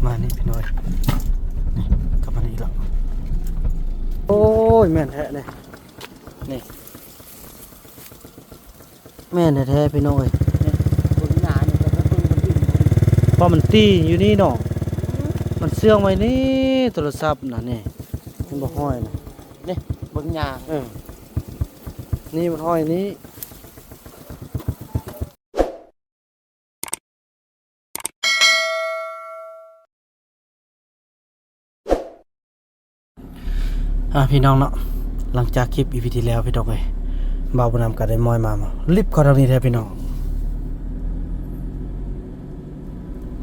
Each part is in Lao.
ມານີ້ພີ່ນ້ອງເອີຍ ນີ້ ກັບມານີ້ອີກແລ້ວ. ໂອ້ຍ ແມ່ນແທ້ນີ້ ນີ້ ແມ່ນແທ້ໆ ພີ່ນ້ອງເອີຍ ນີ້ ເບິ່ງໜ້ານີ້ກໍເບິ່ງມັນອີກ ເພາະມັນຕີຢູ່ນີ້ເນາະ ມັນເຊື່ອງໄວ້ນີ້ ໂທລະສັບນະ ນີ້ ເຫັນບໍ່ ຫ້ອຍນະ ນີ້ ເບິ່ງໜ້າ ເອີ ນີ້ມັນຫ້ອຍນີ້. ອ່າ ພີ່ນ້ອງເນາະ ຫຼັງຈາກຄລິບອີພີທີ່ແລ້ວ ພີ່ນ້ອງເອີຍ ບ່າວບຸນນຳກໍໄດ້ມອຍມາ ລິບເຂົ້າທາງນີ້ແທ້ພີ່ນ້ອງ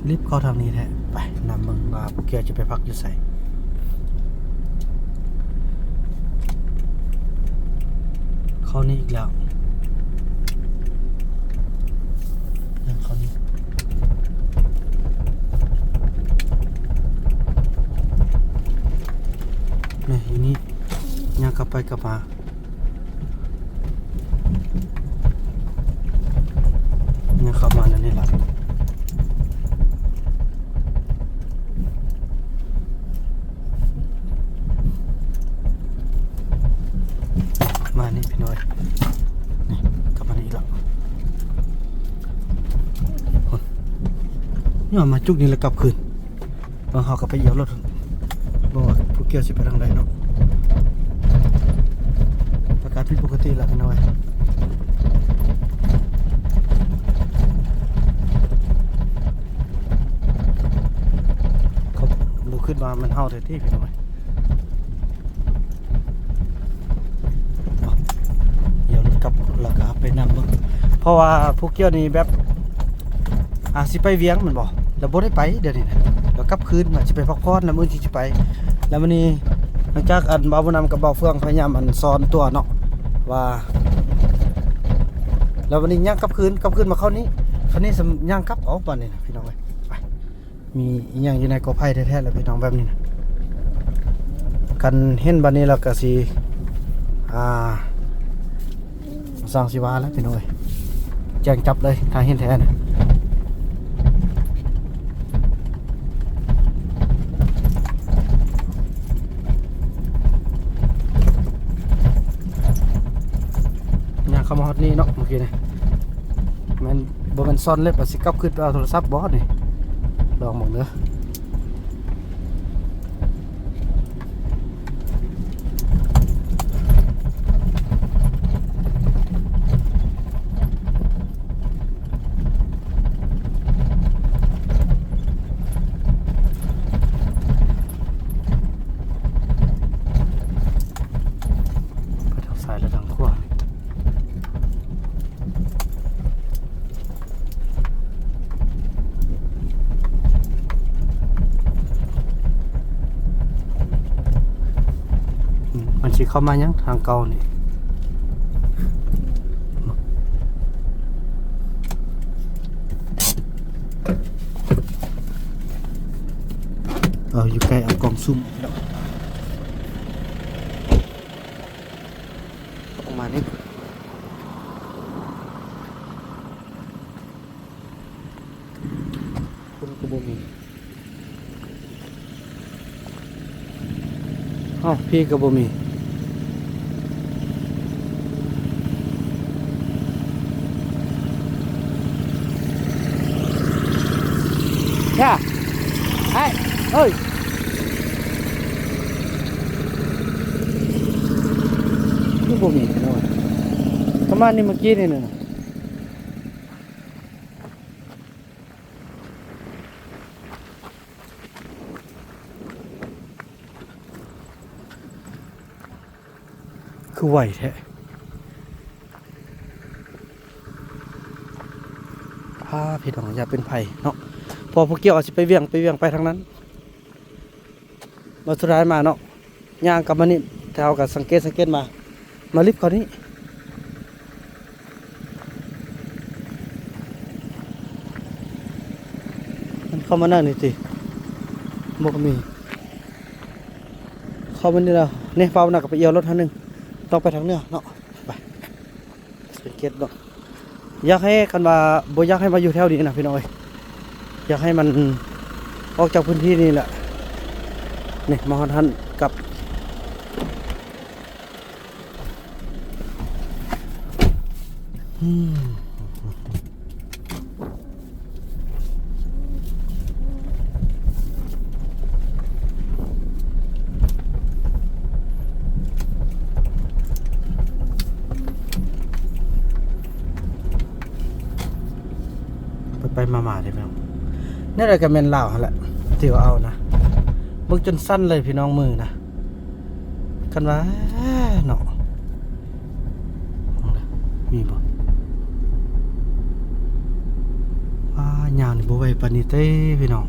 ລິບເຂົ້າທາງນີ້ແທ້. ໄປນຳເບິ່ງວ່າພວກເຈົ້າຈະໄປພັກຢູ່ໃສ. ເຂົ້ານີ້ອີກແລ້ວ ຍັງເຂົ້ານີ້ ແມ່ນຢູ່ນີ້ ຍ່າງກັບໄປກັບມາ ຍັງເຂົ້າມາແນວນີ້ລະ. ມານີ້ພີ່ນ້ອງເອີຍ ນີ້ ກັບມານີ້ອີກແລ້ວ ນີ້ມາຈຸກນີ້ແລ້ວກັບຄືນ ເບິ່ງເຮົາກໍໄປອຽວລົດ ບໍ່ວ່າພວກກ່ຽວຊິໄປທາງໃດເນາະ. ອາກາດຜິດປົກກະຕິລະພີ່ນ້ອງເອີຍ ເຂົາບໍ່ຄິດວ່າແມ່ນເຮົາແທ້ຕິພີ່ນ້ອງເອີຍ. ດຽວລົດກັບ ແລ້ວກໍໄປນຳເບິ່ງ ເພາະວ່າຜູ້ກ່ຽວນີ້ແບບ ອາ ຊິໄປວຽງແມ່ນບໍ່ ແລ້ວບໍ່ໄດ້ໄປດຽວນີ້ນະ ແລ້ວກັບຄືນວ່າຊິໄປພັກຜ່ອນ ແລ້ວມື້ອື່ນຊິໄປ ແລ້ວມື້ນີ້ ຫຼັງຈາກອັນ ບ່າວບຸນນຳກັບບ່າວເຟືອງພະຍາຍາມອັນ ສອນຕົວເນາະ ວ່າ ແລ້ວວັນນີ້ຍ່າງກັບຄືນ ກັບຄືນມາເຂົ້ານີ້ ຄັນນີ້ສຳ ຍ່າງກັບເອົາບາດນີ້ນະ ພີ່ນ້ອງເອີຍ ໄປ. ມີອີ່ຫຍັງຢູ່ໃນກໍໄຜ່ແທ້ໆ ແຫຼະພີ່ນ້ອງ ແບບນີ້ນະ ຄັນເຫັນບາດນີ້ແລ້ວກໍຊິ ອ່າ ຊ່າງຊິວ່າແຫຼະພີ່ນ້ອງເອີຍ ແຈ້ງຈັບເລີຍ ຖ້າເຫັນແທ້ນະ. ຍ່າງເຂົ້າມາຮອດນີ້ເນາະ ເມື່ອກີ້ນີ້ ແມ່ນ ບໍ່ແມ່ນຊ່ອນເລັບ ວ່າຊິກັບຄືນໄປເອົາໂທລະສັບບໍ່ນີ້ ລອງເບິ່ງເດີ. ໄປທາງຊ້າຍ ແລະ ທາງຂວາ. ອືມ ມັນຊິເຂົ້າມາຫຍັງທາງເກົ່ານີ້ ເອົາຢູ່ໃກ້ ເອົາກ້ອງຊູມ ປະມານນີ້ ຄົນກໍບໍ່ມີ ເອົ້າ ພີ້ກໍບໍ່ມີ ຢ່າ ໄອ້ ເອີຍ ຄືບໍ່ມີເນາະ ປະມານນີ້ເມື່ອກີ້ນີ້ນະ. ຄືໄວແທ້ ພາພີ່ນ້ອງ ຢ່າເປັນໄພເນາະ ເພາະພວກກ່ຽວອາດຊິໄປວຽງ ໄປວຽງໄປທາງນັ້ນ. ມາສຸດທ້າຍມາເນາະ ຍ່າງກັບມານີ້ ແຕ່ເຮົາກໍສັງເກດ ສັງເກດມາ ມາລິບເຂົ້ານີ້ ມັນເຂົ້າມາແນວນີ້ຕິ ບໍ່ມີ ເຂົ້າມານີ້ແລ້ວ ນີ້ ຟ້າວນະ ກໍໄປອຽວລົດເຮົາໜຶ່ງ ຕ້ອງໄປທາງເໜືອເນາະ ໄປ. ສັງເກດເນາະ ຢາກໃຫ້ ຄັນວ່າບໍ່ຢາກໃຫ້ມາຢູ່ແຖວນີ້ນະພີ່ນ້ອງເອີຍ ຢາກໃຫ້ມັນອ ອອກຈາກພື້ນທີ່ນີ້ແຫຼະ ນີ້ມາຮອດຫັ້ນກັບ ອືມ ໄປໆມາໆເດ້ພີ່ນ້ອງ ແນວໃດກໍແມ່ນລາວຫັ້ນແຫຼະ ທີ່ວ່າເອົານະ ເບິ່ງຈົນສັ່ນເລີຍພີ່ນ້ອງ ມືນະ ຄັນວ່າເນາະ ມີບໍ່? ວ້າ ຍາວນີ້ບໍ່ໄວປານນີ້ເດ້ພີ່ນ້ອງ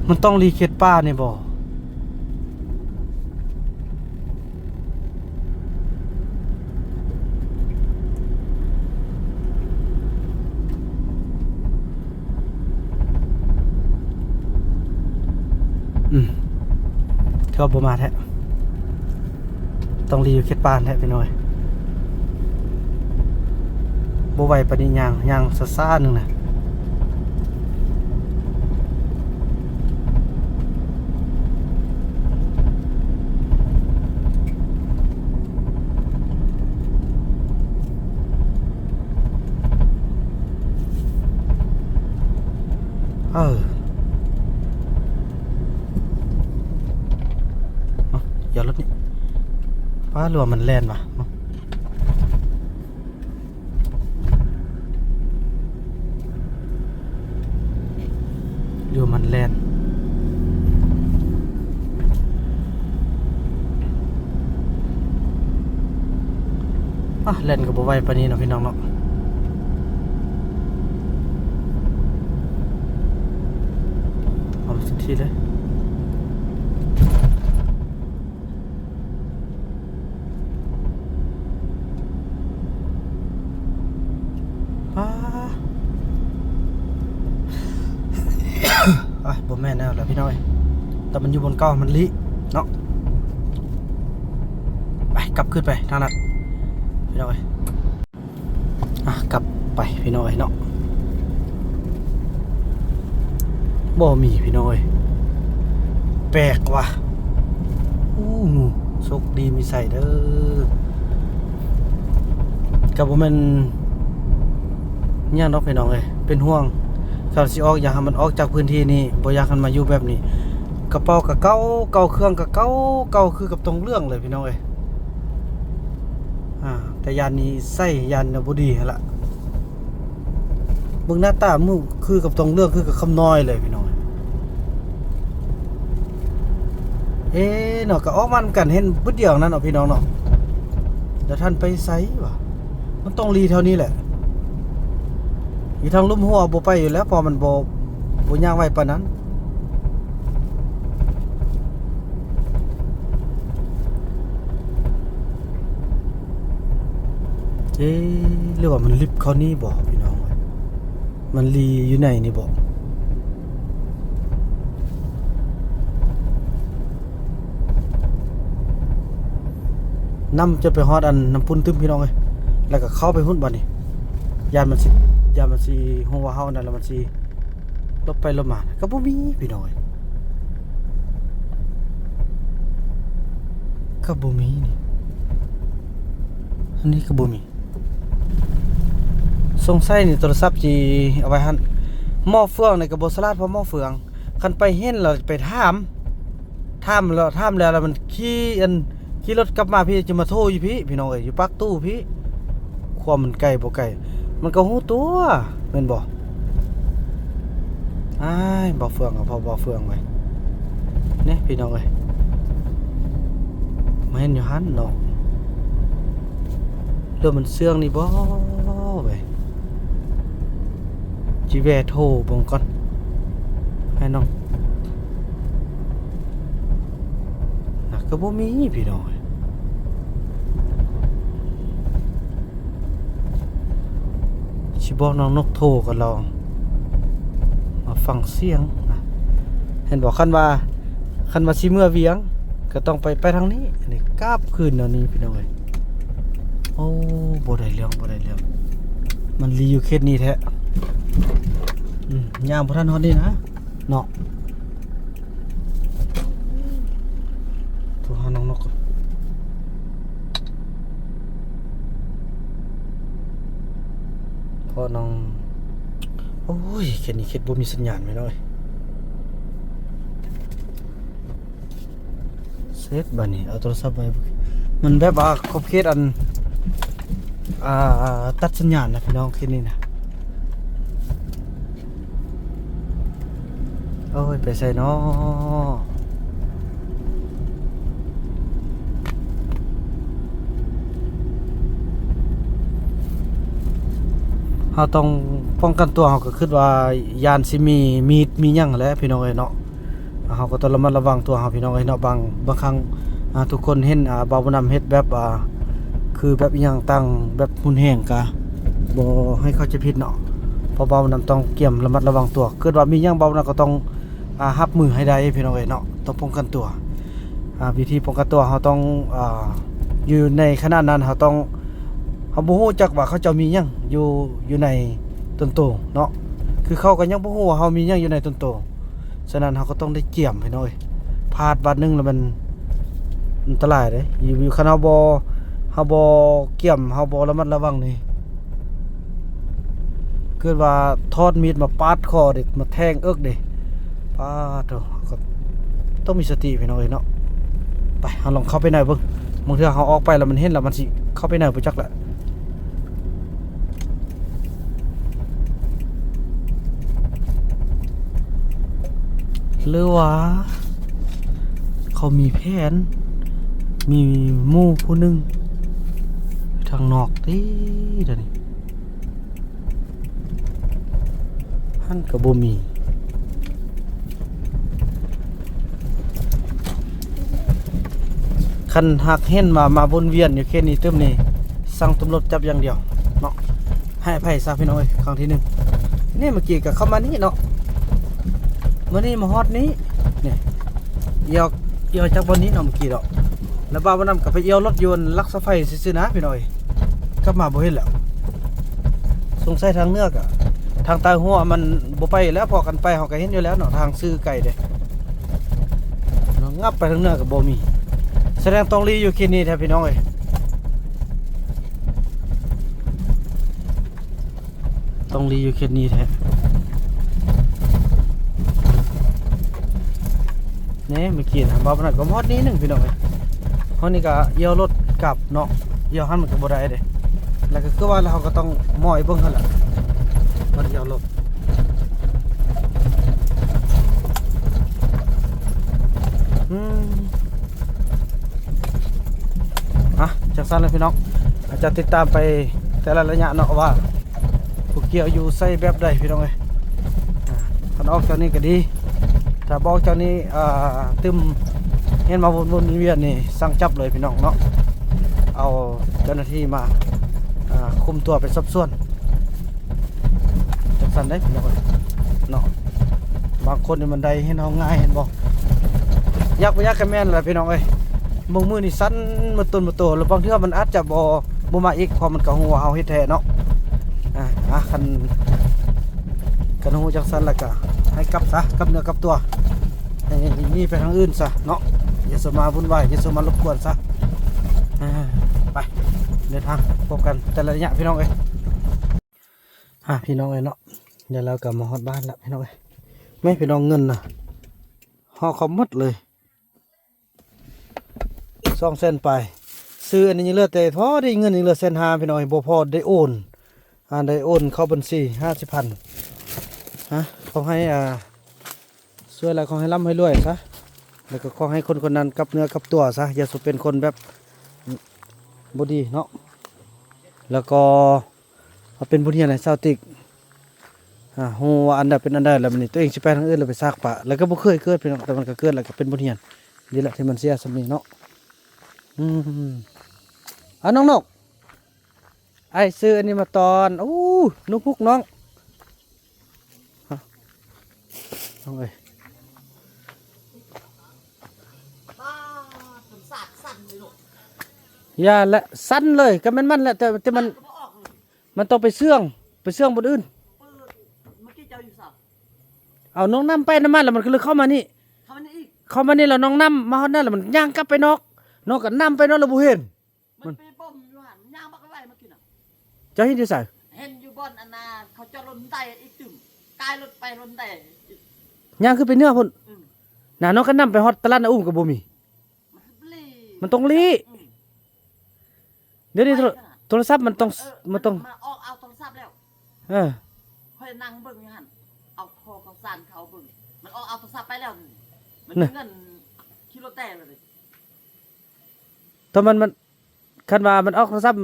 ມັນຕ້ອງຫຼີເຂດປ່ານີ້ບໍ່? ອືມ ເກືອບບໍ່ມາແທ້ ຕ້ອງຫຼີຢູ່ເຂດປ່າແທ້ພີ່ນ້ອງເອີຍ ບໍ່ໄວປານນີ້ ຍ່າງ ຍ່າງຊ້າໆໜຶ່ງນະ. ເອີ ເອົາ ຢ່າລົດນີ້ ປ້າ ຫຼືວ່າມັນແລ່ນວະ? ຫຼືວ່າມັນແລ່ນ? ອ່ະ ແລ່ນກໍບໍ່ໄວປານນີ້ເນາະ ພີ່ນ້ອງເນາະ. ເອົາໄປສັກທີເລີຍ. ອາ ອາ ບໍ່ແມ່ນແລ້ວລະພີ່ນ້ອງເອີຍ ແຕ່ມັນຢູ່ບ່ອນເກົ່າ ມັນລີ້ເນາະ. ໄປ ກັບຄືນໄປທາງນັ້ນພີ່ນ້ອງເອີຍ. ອ່ະ ກັບໄປພີ່ນ້ອງເອີຍເນາະ ບໍ່ມີພີ່ນ້ອງເອີຍ ແປກວ່າ. ໂອ້ ໂຊກດີມີໄຊເດີ ກໍບໍ່ແມ່ນຫຍັງດອກພີ່ນ້ອງເອີຍ ເປັນຫ່ວງ ຄັນຊິອອກ ຢາກໃຫ້ມັນອອກຈາກພື້ນທີ່ນີ້ ບໍ່ຢາກໃຫ້ມັນມາຢູ່ແບບນີ້. ກະເປົາກະເກົ່າເກົ່າ ເຄື່ອງກະເກົ່າເກົ່າ ຄືກັບຕົງເລື່ອງເລີຍພີ່ນ້ອງເອີຍ. ອ່າ ແຕ່ຢ້ານນິໄສ ຢ້ານບໍ່ດີຫັ້ນລະ ເບິ່ງໜ້າຕາໝູ່ ຄືກັບຕົງເລື່ອງ ຄືກັບຄຳນ້ອຍເລີຍພີ່ນ້ອງ. ເອເນາະ ກໍອອກມານຳກັນ ເຫັນບຶດດຽວນັ້ນເນາະພີ່ນ້ອງເນາະ ແລ້ວທ່ານໄປໃສວະ? ມັນຕ້ອງລີ້ແຖວນີ້ແຫຼະ ຢູ່ທາງລຸ່ມຫົວບໍ່ໄປຢູ່ແລ້ວ ເພາະມັນບໍ່ ບໍ່ຍ່າງໄວປານນັ້ນ. ເອ ຫຼືວ່າມັນລິບເຂົ້ານີ້ບໍ່ພີ່ນ້ອງເອີຍ? ມັນລີ້ຢູ່ໃນນີ້ບໍ່? ນ້ຳຈະໄປຮອດອັນນ້ຳປຸ້ນຕຶ້ມພີ່ນ້ອງເອີຍ ແລ້ວກໍເຂົ້າໄປພຸ້ນບາດນີ້. ຢ້ານມັນຊິ ຢ້ານມັນຊິຮູ້ວ່າເຮົາອັນນັ້ນ ແລ້ວມັນຊິຫຼົບໄປຫຼົບມາ ກໍບໍ່ມີພີ່ນ້ອງເອີຍ ກໍບໍ່ມີນີ້ ອັນນີ້ກໍບໍ່ມີ. ສົງໄສນີ້ໂທລະສັບຊິເອົາໄວ້ຫັ້ນ. ໝໍ້ເຟືອງນີ້ກໍບໍ່ສະຫຼາດພໍໝໍ້ເຟືອງ ຄັນໄປເຫັນແລ້ວໄປຖາມ ຖາມແລ້ວ ຖາມແລ້ວ ແລ້ວມັນຂີ່ ອັນ ຂີ່ລົດກັບມາພີ້ ຈະມາໂທຢູ່ພີ້ ພີ່ນ້ອງເອີຍ ຢູ່ປາກຕູ້ພີ້. ຄວາມມັນໄກບໍ່ໄກ ມັນກໍຮູ້ຕົວແມ່ນບໍ່? ອ້າຍ ບ່າວເຟືອງ ເອົາພໍ່ບ່າວເຟືອງໄວ້ ນີ້ພີ່ນ້ອງເອີຍ ມາເຫັນຢູ່ຫັ້ນເນາະ. ເລື່ອງມັນເຊື່ອງນີ້ບໍ່ເວີຍ? ຊິແວ່ໂທເບິ່ງກ່ອນ ໃຫ້ນ້ອງ ນະ ກໍບໍ່ມີພີ່ນ້ອງເອີຍ. ຊິບອກນ້ອງນົກໂທກັນລອງ ມາຟັງສຽງນະ. ເຫັນບໍ່ ຄັນວ່າ ຄັນວ່າຊິເມືອວຽງ ກໍຕ້ອງໄປ ໄປທາງນີ້ ອັນນີ້ກັບຄືນແນວນີ້ພີ່ນ້ອງເອີຍ. ໂອ້ ບໍ່ໄດ້ເລື່ອງ ບໍ່ໄດ້ເລື່ອງ. ມັນລີຢູ່ເຂດນີ້ແທ້. ອືມ ຍ່າງບໍ່ທັນຮອດນີ້ນະເນາະ. ໂທຫານ້ອງນົກກ່ອນ ເພາະນ້ອງ ໂອ້ຍ ເຂດນີ້ເຂດບໍ່ມີສັນຍານແມ່ນເອີຍ. ເຊັດບາດນີ້ ເອົາໂທລະສັບໄວ້ ມັນແບບວ່າຂອບເຂດອັນ ອ່າ ຕັດສັນຍານນະພີ່ນ້ອງ ເຂດນີ້ນະ. ໂອ້ຍ ໄປໃສນໍ? ເຮົາຕ້ອງປ້ອງກັນຕົວ ເຮົາກໍຄິດວ່າຢ້ານຊິມີມີດມີຫຍັງແຫຼະພີ່ນ້ອງເອີຍເນາະ. ເຮົາກໍຕ້ອງລະມັດລະວັງຕົວເຮົາພີ່ນ້ອງເອີຍເນາະ. ບາງ ບາງຄັ້ງ ອ່າ ທຸກຄົນເຫັນ ອ່າ ບ່າວບຸນນຳເຮັດແບບ ອ່າ ຄືແບບອີ່ຫຍັງຕ່າງແບບຮຸນແຮງ ກະບໍ່ໃຫ້ເຂົ້າໃຈຜິດເນາະ. ເພາະບ່າວບຸນນຳຕ້ອງກຽມລະມັດລະວັງຕົວ ເກີດວ່າມີຫຍັງ ບ່າວບຸນນຳກໍຕ້ອງ ອ່າ ຮັບມືໃຫ້ໄດ້ພີ່ນ້ອງເອີຍເນາະ. ຕ້ອງປ້ອງກັນຕົວ ອ່າ ວິທີປ້ອງກັນຕົວເຮົາຕ້ອງ ອ່າ ຢູ່ໃນຂະນະນັ້ນເຮົາຕ້ອງ ເຮົາບໍ່ຮູ້ຈັກວ່າເຂົາເຈົ້າມີຫຍັງຢູ່ ຢູ່ໃນຕົນໂຕເນາະ. ຄືເຂົາກໍຍັງບໍ່ຮູ້ວ່າເຮົາມີຫຍັງຢູ່ໃນຕົນໂຕ. ສະນັ້ນເຮົາກໍຕ້ອງໄດ້ກຽມພີ່ນ້ອງເອີຍ. ພາດບາດໜຶ່ງແລ້ວມັນອັນຕະລາຍເດ້. ຢູ່ ຢູ່ ຄັນເຮົາບໍ່ ເຮົາບໍ່ກຽມ ເຮົາບໍ່ລະມັດລະວັງນີ້ ເກີດວ່າທອດມີດມາປາດຄໍເດ້ ມາແທງເອິກເດ້ ປາດໂທ້ ກໍຕ້ອງມີສະຕິພີ່ນ້ອງເອີຍເນາະ. ໄປ ເຮົາລອງເຂົ້າໄປໃນເບິ່ງ. ບາງເທື່ອເຮົາອອກໄປແລ້ວມັນເຫັນແລ້ວ ມັນຊິເຂົ້າໄປໃນບໍ່ຈັກລະ. ຫຼືວ່າເຂົາມີແຜນ ມີໝູ່ຜູ້ໜຶ່ງທາງນອກຕິດຽວນີ້. ຫັ້ນກໍບໍ່ມີ. ຄັນຫາກເຫັນວ່າມາວົນວຽນຢູ່ເຂດນີ້ຕື່ມນີ້ ສັ່ງຕຳຫຼວດຈັບຢ່າງດຽວເນາະ. ໃຫ້ອະໄພຊະພີ່ນ້ອງເອີຍ ຄັ້ງທີໜຶ່ງ. ນີ້ເມື່ອກີ້ກໍເຂົ້າມານີ້ເນາະ ມານີ້ມາຮອດນີ້ ນີ້ ອຽວ ອຽວຈາກບ່ອນນີ້ເນາະ ເມື່ອກີ້ເນາະ. ແລ້ວບ່າວບຸນນຳກໍໄປອຽວລົດຢູ່ຫຼັກສາຍໄຟຊື່ໆນະພີ່ນ້ອງເອີຍ. ກັບມາບໍ່ເຫັນແລ້ວ. ສົງໄສທາງເໜືອກະ ທາງໃຕ້ຫົວມັນບໍ່ໄປແລ້ວ ເພາະຄັນໄປເຮົາກະເຫັນຢູ່ແລ້ວເນາະ ທາງຊື່ໄກເດ້. ເນາະ ງັບໄປທາງເໜືອກະບໍ່ມີ. ສະແດງຕ້ອງລີ້ຢູ່ເຂດນີ້ແທ້ພີ່ນ້ອງເອີຍ. ຕ້ອງລີ້ຢູ່ເຂດນີ້ແທ້. ແນ່ ເມື່ອກີ້ນະ ບ່າວບຸນນຳກໍມາຮອດນີ້ໜຶ່ງພີ່ນ້ອງເອີຍ. ຮອດນີ້ກໍອຽວລົດກັບເນາະ ອຽວຫັ້ນມັນກໍບໍ່ໄດ້ເດ້. ແລ້ວກໍຄືວ່າແລ້ວ ເຮົາກໍຕ້ອງມອຍເບິ່ງຫັ້ນແຫຼະ ມັນອຽວລົດ. ອືມ ອ່ະ ຈັ່ງຊັ້ນແຫຼະພີ່ນ້ອງ ອາດຈະຕິດຕາມໄປແຕ່ລະໄລຍະເນາະ ວ່າຜູ້ກ່ຽວຢູ່ໃສແບບໃດພີ່ນ້ອງເອີຍ. ອ່າ ຄັນອອກຈາກນີ້ກໍດີ ຖ້າບໍ່ອອກຈາກນີ້ ອ່າ ຕື່ມເຫັນມາວົນໆວຽນໆນີ້ ສັ່ງຈັບເລີຍພີ່ນ້ອງເນາະ. ເອົາເຈົ້າໜ້າທີ່ມາ ອ່າ ຄຸມຕົວໄປສອບສວນ ຈັ່ງຊັ້ນເດ້ພີ່ນ້ອງເອີຍເນາະ. ບາງຄົນນີ້ມັນໄດ້ເຫັນເຮົາງ່າຍ ເຫັນບໍ່? ຢາກບໍ່ຢາກກໍແມ່ນແຫຼະພີ່ນ້ອງເອີຍ. ບາງມື້ນີ້ສັ່ນໝົດຕົນໝົດໂຕ ແລ້ວບາງເທື່ອມັນອາດຈະບໍ່ ບໍ່ມາອີກ ເພາະມັນກໍຮູ້ວ່າເຮົາເຮັດແທ້ເນາະ. ອ່າ ອ່າ ຄັນ ຄັນຮູ້ຈັ່ງຊັ້ນແລ້ວກໍໃຫ້ກັບຊະ ກັບເນື້ອກັບຕົວ ໃຫ້ໜີໄປທາງອື່ນຊະເນາະ. ຢ່າສູ່ມາວຸ່ນວາຍ ຢ່າສູ່ມາລົບກວນຊະ. ອ່າ ໄປ ເດີນທາງ ພົບກັນແຕ່ລະໄລຍະພີ່ນ້ອງເອີຍ. ອ່າ ພີ່ນ້ອງເອີຍເນາະ ແລ້ວເຮົາກໍມາຮອດບ້ານແລ້ວພີ່ນ້ອງເອີຍ. ແມ່ພີ່ນ້ອງ ເງິນນະ ເຮົາເຂົ້າໝົດເລີຍ ສອງແສນປາຍ. ຊື້ອັນນີ້ຍັງເຫຼືອແຕ່ພໍດີເງິນ ຍັງເຫຼືອແສນຫ້າພີ່ນ້ອງເອີຍ ບໍ່ພໍໄດ້ໂອນ ອ່າ ໄດ້ໂອນເຂົ້າບັນຊີຫ້າສິບພັນ. ຮະ ຂໍໃຫ້ ອ່າ ຊ່ວຍແລ້ວ ຂໍໃຫ້ລ່ຳໃຫ້ລວຍຊະ ແລ້ວກໍຂໍໃຫ້ຄົນຄົນນັ້ນກັບເນື້ອກັບຕົວຊະ ຢ່າສູ່ເປັນຄົນແບບບໍ່ດີເນາະ. ແລ້ວກໍ ເຮົາເປັນບົດຮຽນໃຫ້ຊາວຕິກ ອ່າ ຮູ້ວ່າອັນໃດເປັນອັນໃດ ແລ້ວບັດນີ້ຕົວເອງຊິໄປທາງອື່ນ ແລ້ວໄປຊາກປະ ແລ້ວກໍບໍ່ເຄີຍເກີດພີ່ນ້ອງ ແຕ່ມັນກໍເກີດ ແລ້ວກໍເປັນບົດຮຽນ. ດີແລ້ວທີ່ມັນເສຍສ່ຳນີ້ເນາະ. ອືມ ເອົາ ນ້ອງນົກ ອ້າຍຊື້ອັນນີ້ມາຕ້ອນ. ໂອ້ ນົກພຸກນ້ອງ ຮະ ນ້ອງເອີຍ. ຢ່າແຫຼະ ສັ່ນເລີຍ ກໍແມ່ນມັນແຫຼະ ແຕ່ ແຕ່ມັນ ມັນຕ້ອງໄປເຊື່ອງ ໄປເຊື່ອງບ່ອນອື່ນ. ເມື່ອກີ້ເຈົ້າຢູ່ໃສ? ເອົາ ນ້ອງນ້ຳໄປນຳມັນ ແລ້ວມັນກໍເລີຍເຂົ້າມານີ້ ເຂົ້າມານີ້ອີກ ເຂົ້າມານີ້ ແລ້ວນ້ອງນ້ຳມາຮອດນັ້ນ ແລ້ວມັນຍ່າງກັບໄປນອກ ນ້ອງກໍນຳໄປນອກ ແລ້ວບໍ່ເຫັນ. ມັນໄປບົ່ມຢູ່ຫັ້ນ ຍ່າງບັກໄວໆ ເມື່ອກີ້ນະ. ເຈົ້າເຫັນຢູ່ໃສ? ເຫັນຢູ່ບ່ອນອັນນ່າ ເຂົາຈອດລົດໄດອີກຕື່ມ ກາຍລົດໄປລົດໄດອີກ ຍ່າງຂຶ້ນໄປເໜືອພຸ້ນ. ອືມ ນະ ນ້ອງກໍນຳໄປຮອດຕະຫຼາດນາອຸ້ມກໍບໍ່ມີ. ມັນຕ້ອງຫຼີ້ ອືມ ດຽວນີ້ໂທ ໄປຂະໜາດ ໂທລະສັບມັນຕ້ອງ ເອີ ມັນຕ້ອງ ມັນອອກເອົາໂທລະສັບແລ້ວ. ເອີ ຂ້ອຍນັ່ງເບິ່ງຢູ່ຫັ້ນ ເອົາຂໍເຂົ້າສານເຂົາເບິ່ງ ມັນອອກເອົາໂທລະສັບໄປແລ້ວ. ມັນມີເງິນຂີ່ລົດແຕ່ລະເດ ຖ້າມັນ ມັນ ຄັນວ່າມັນອອກໂທລະສັບ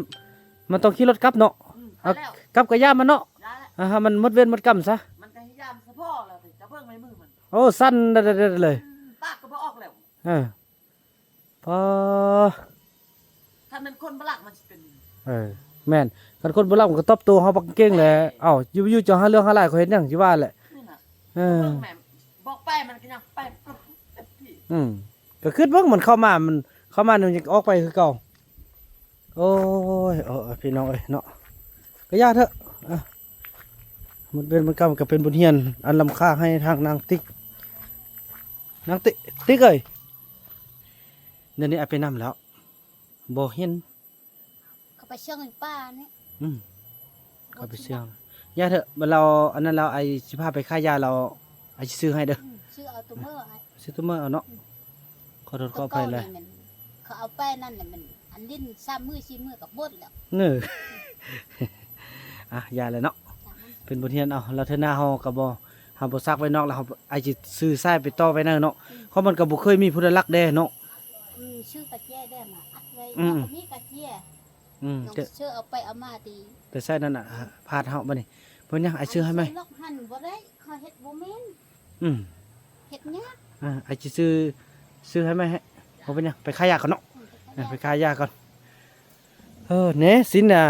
ມັນຕ້ອງຂີ່ລົດກັບເນາະ. ອືມ ເອົາ ໄປແລ້ວ ກັບກໍຢ່າມັນເນາະ ຢ່າແຫຼະ ອ່າ ໃຫ້ມັນໝົດເວນໝົດກຳຊະ. ມັນກໍຍາມສະເພາະແລ້ວ ຈະເບິ່ງໃນມືມັນ. ໂອ້ ສັ່ນເລີຍ ອືມ ປາກກໍບໍ່ອອກແລ້ວ. ເອີ ພໍ ຄັນແມ່ນຄົນບໍ່ລັກມັນຊິເປັນ. ເອີ ແມ່ນ ຄັນຄົນບໍ່ລັກມັນກໍຕອບໂຕ້ເຮົາບັກເກັ່ງແຫຼະ. ແມ່ນ ເອົ້າ ຢູ່ ຢູ່ເຈົ້າຫາເລື່ອງຫາລາວ ເຂົາເຮັດຫຍັງຊິວ່າແຫຼະ. ນີ້ນະ ເອີ ເບິ່ງແມ່ນ ບອກໄປມັນກໍຍັງໄປ. ອືມ ກໍຄິດເບິ່ງ ມັນເຂົ້າມາ ມັນເຂົ້າມາ ມັນຍັງອອກໄປຄືເກົ່າ. ໂອ້ຍ ເອີ ເອີ ພີ່ນ້ອງເອີຍເນາະ ກໍຢ່າເຖາະ. ອ່ະ ໝົດເວນໝົດກຳ ກໍເປັນບົດຮຽນອັນລ້ຳຄ່າໃຫ້ທາງນາງຕິກ. ນາງຕິກ ຕິກເອີຍ ດຽວນີ້ອ້າຍໄປນຳແລ້ວ ບໍ່ເຫັນ. ເຂົາໄປເຊື່ອງຢູ່ປ່ານີ້. ອືມ ເຂົາໄປເຊື່ອງ. ຢ່າເຖາະ ລາວ ອັນນັ້ນລາວ ອ້າຍຊິພາໄປຂາຍຢາ ລາວ ອ້າຍຊິຊື້ໃຫ້ເດີ. ອືມ ຊື້ເອົາຕຸເມີ ອ້າຍ ຊື້ຕຸເມີເອົາເນາະ. ອືມ ຂໍໂທດຂໍອະໄພແຫຼະ ເຂົາເອົາໄປນັ້ນແຫຼະ ມັນອັນຫຼິ້ນສາມມື້ສີ່ມື້ກໍໝົດແລ້ວ. ເນີ ອ່ະ ຢ່າແຫຼະເນາະ ເປັນບົດຮຽນເອົາ. ແລ້ວເທື່ອໜ້າເຮົາກໍບໍ່ ເຮົາບໍ່ຊັກໄວ້ນອກແລ້ວ ເຮົາ ອ້າຍຊິຊື້ສາຍໄປຕໍ່ໄວ້ນະເນາະ. ອືມ ເພາະມັນກໍບໍ່ເຄີຍມີຜູ້ໃດລັກແດ່ເນາະ. ອືມ ຊື້ກະເຈ້ແດ່ມາອັດໄວ້. ອືມ ເຮົາກໍມີກະເຈ້. ອືມ ນ້ອງເຊີເອົາໄປເອົາມາຕິ ແຕ່ໃຊ້ນັ້ນນະ ພາດເຮົາບັດນີ້. ເພິ່ນຫຍັງ ອ້າຍຊື້ໃຫ້ໃໝ່? ເອົາໃສ່ລັອກຫັ້ນບໍ່ໄດ້ ເຂົາເຮັດບໍ່ແມ່ນ. ອືມ ເຮັດຍາກ. ອ່າ ອ້າຍຊິຊື້ ຊື້ໃຫ້ໃໝ່ໃຫ້. ບໍ່ເປັນຫຍັງ ໄປຂາຍຢາກ່ອນເນາະ. ອືມ ເອີ ໄປຂາຍຢາກ່ອນ. ເອີ ແນ່ ສິ້ນນະ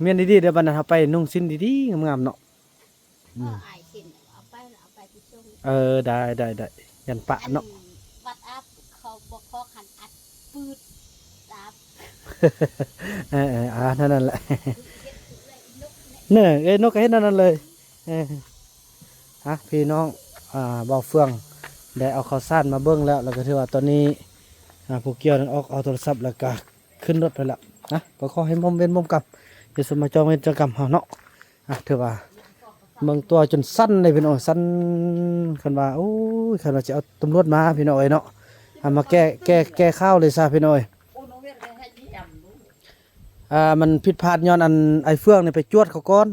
ມ້ຽນດີໆເດີ ບັດນັ້ນເຮົາໄປນຸ່ງສິ້ນດີໆງາມໆເນາະ. ອືມ ເອີ ອ້າຍຊິເອົາໄປ ເອົາໄປທີ່ຊົງ. ເອີ ໄດ້ ໄດ້ ໄດ້ ຢ້ານປະເນາະ. ອັນວັດອັບ ເຂົາບໍ່ຂໍຄັນອັດປືດອັບ. ເອີ ເອີ ອ່າ ນັ້ນ ນັ້ນແຫຼະ ເອີ ເອີ ນົກກໍເຮັດແນວນັ້ນເລີຍ. ເອີ ອ່ະ ພີ່ນ້ອງ ອ່າ ບ່າວເຟືອງໄດ້ເອົາເຂົ້າສານມາເບິ່ງແລ້ວ ແລ້ວກໍຖືວ່າຕອນນີ້ ອ່າ ຜູ້ກ່ຽວນັ້ນອອກເອົາໂທລະສັບ ແລ້ວກໍຂຶ້ນລົດໄປແລ້ວນະ. ກໍຂໍໃຫ້ໝົມເວນໝົມກຳ ຢ່າສົມມາຈອງເວນຈອງກຳເຮົາເນາະ. ອ່ະ ຖືວ່າເບິ່ງຕົວຈົນສັ່ນເດ້ພີ່ນ້ອງ ສັ່ນ. ຄັນວ່າ ໂອ້ຍ ຄັນວ່າຊິເອົາຕຳຫຼວດມາພີ່ນ້ອງເອີຍເນາະ ເອົາມາແກ້ ແກ້ ແກ້ຂ່າວເລີຍຊະພີ່ນ້ອງເອີຍ. ອ່າ ມັນຜິດພາດຍ້ອນອັນໄອ້ເຟືອງນີ້ໄປຈວດເຂົາກ່ອນ.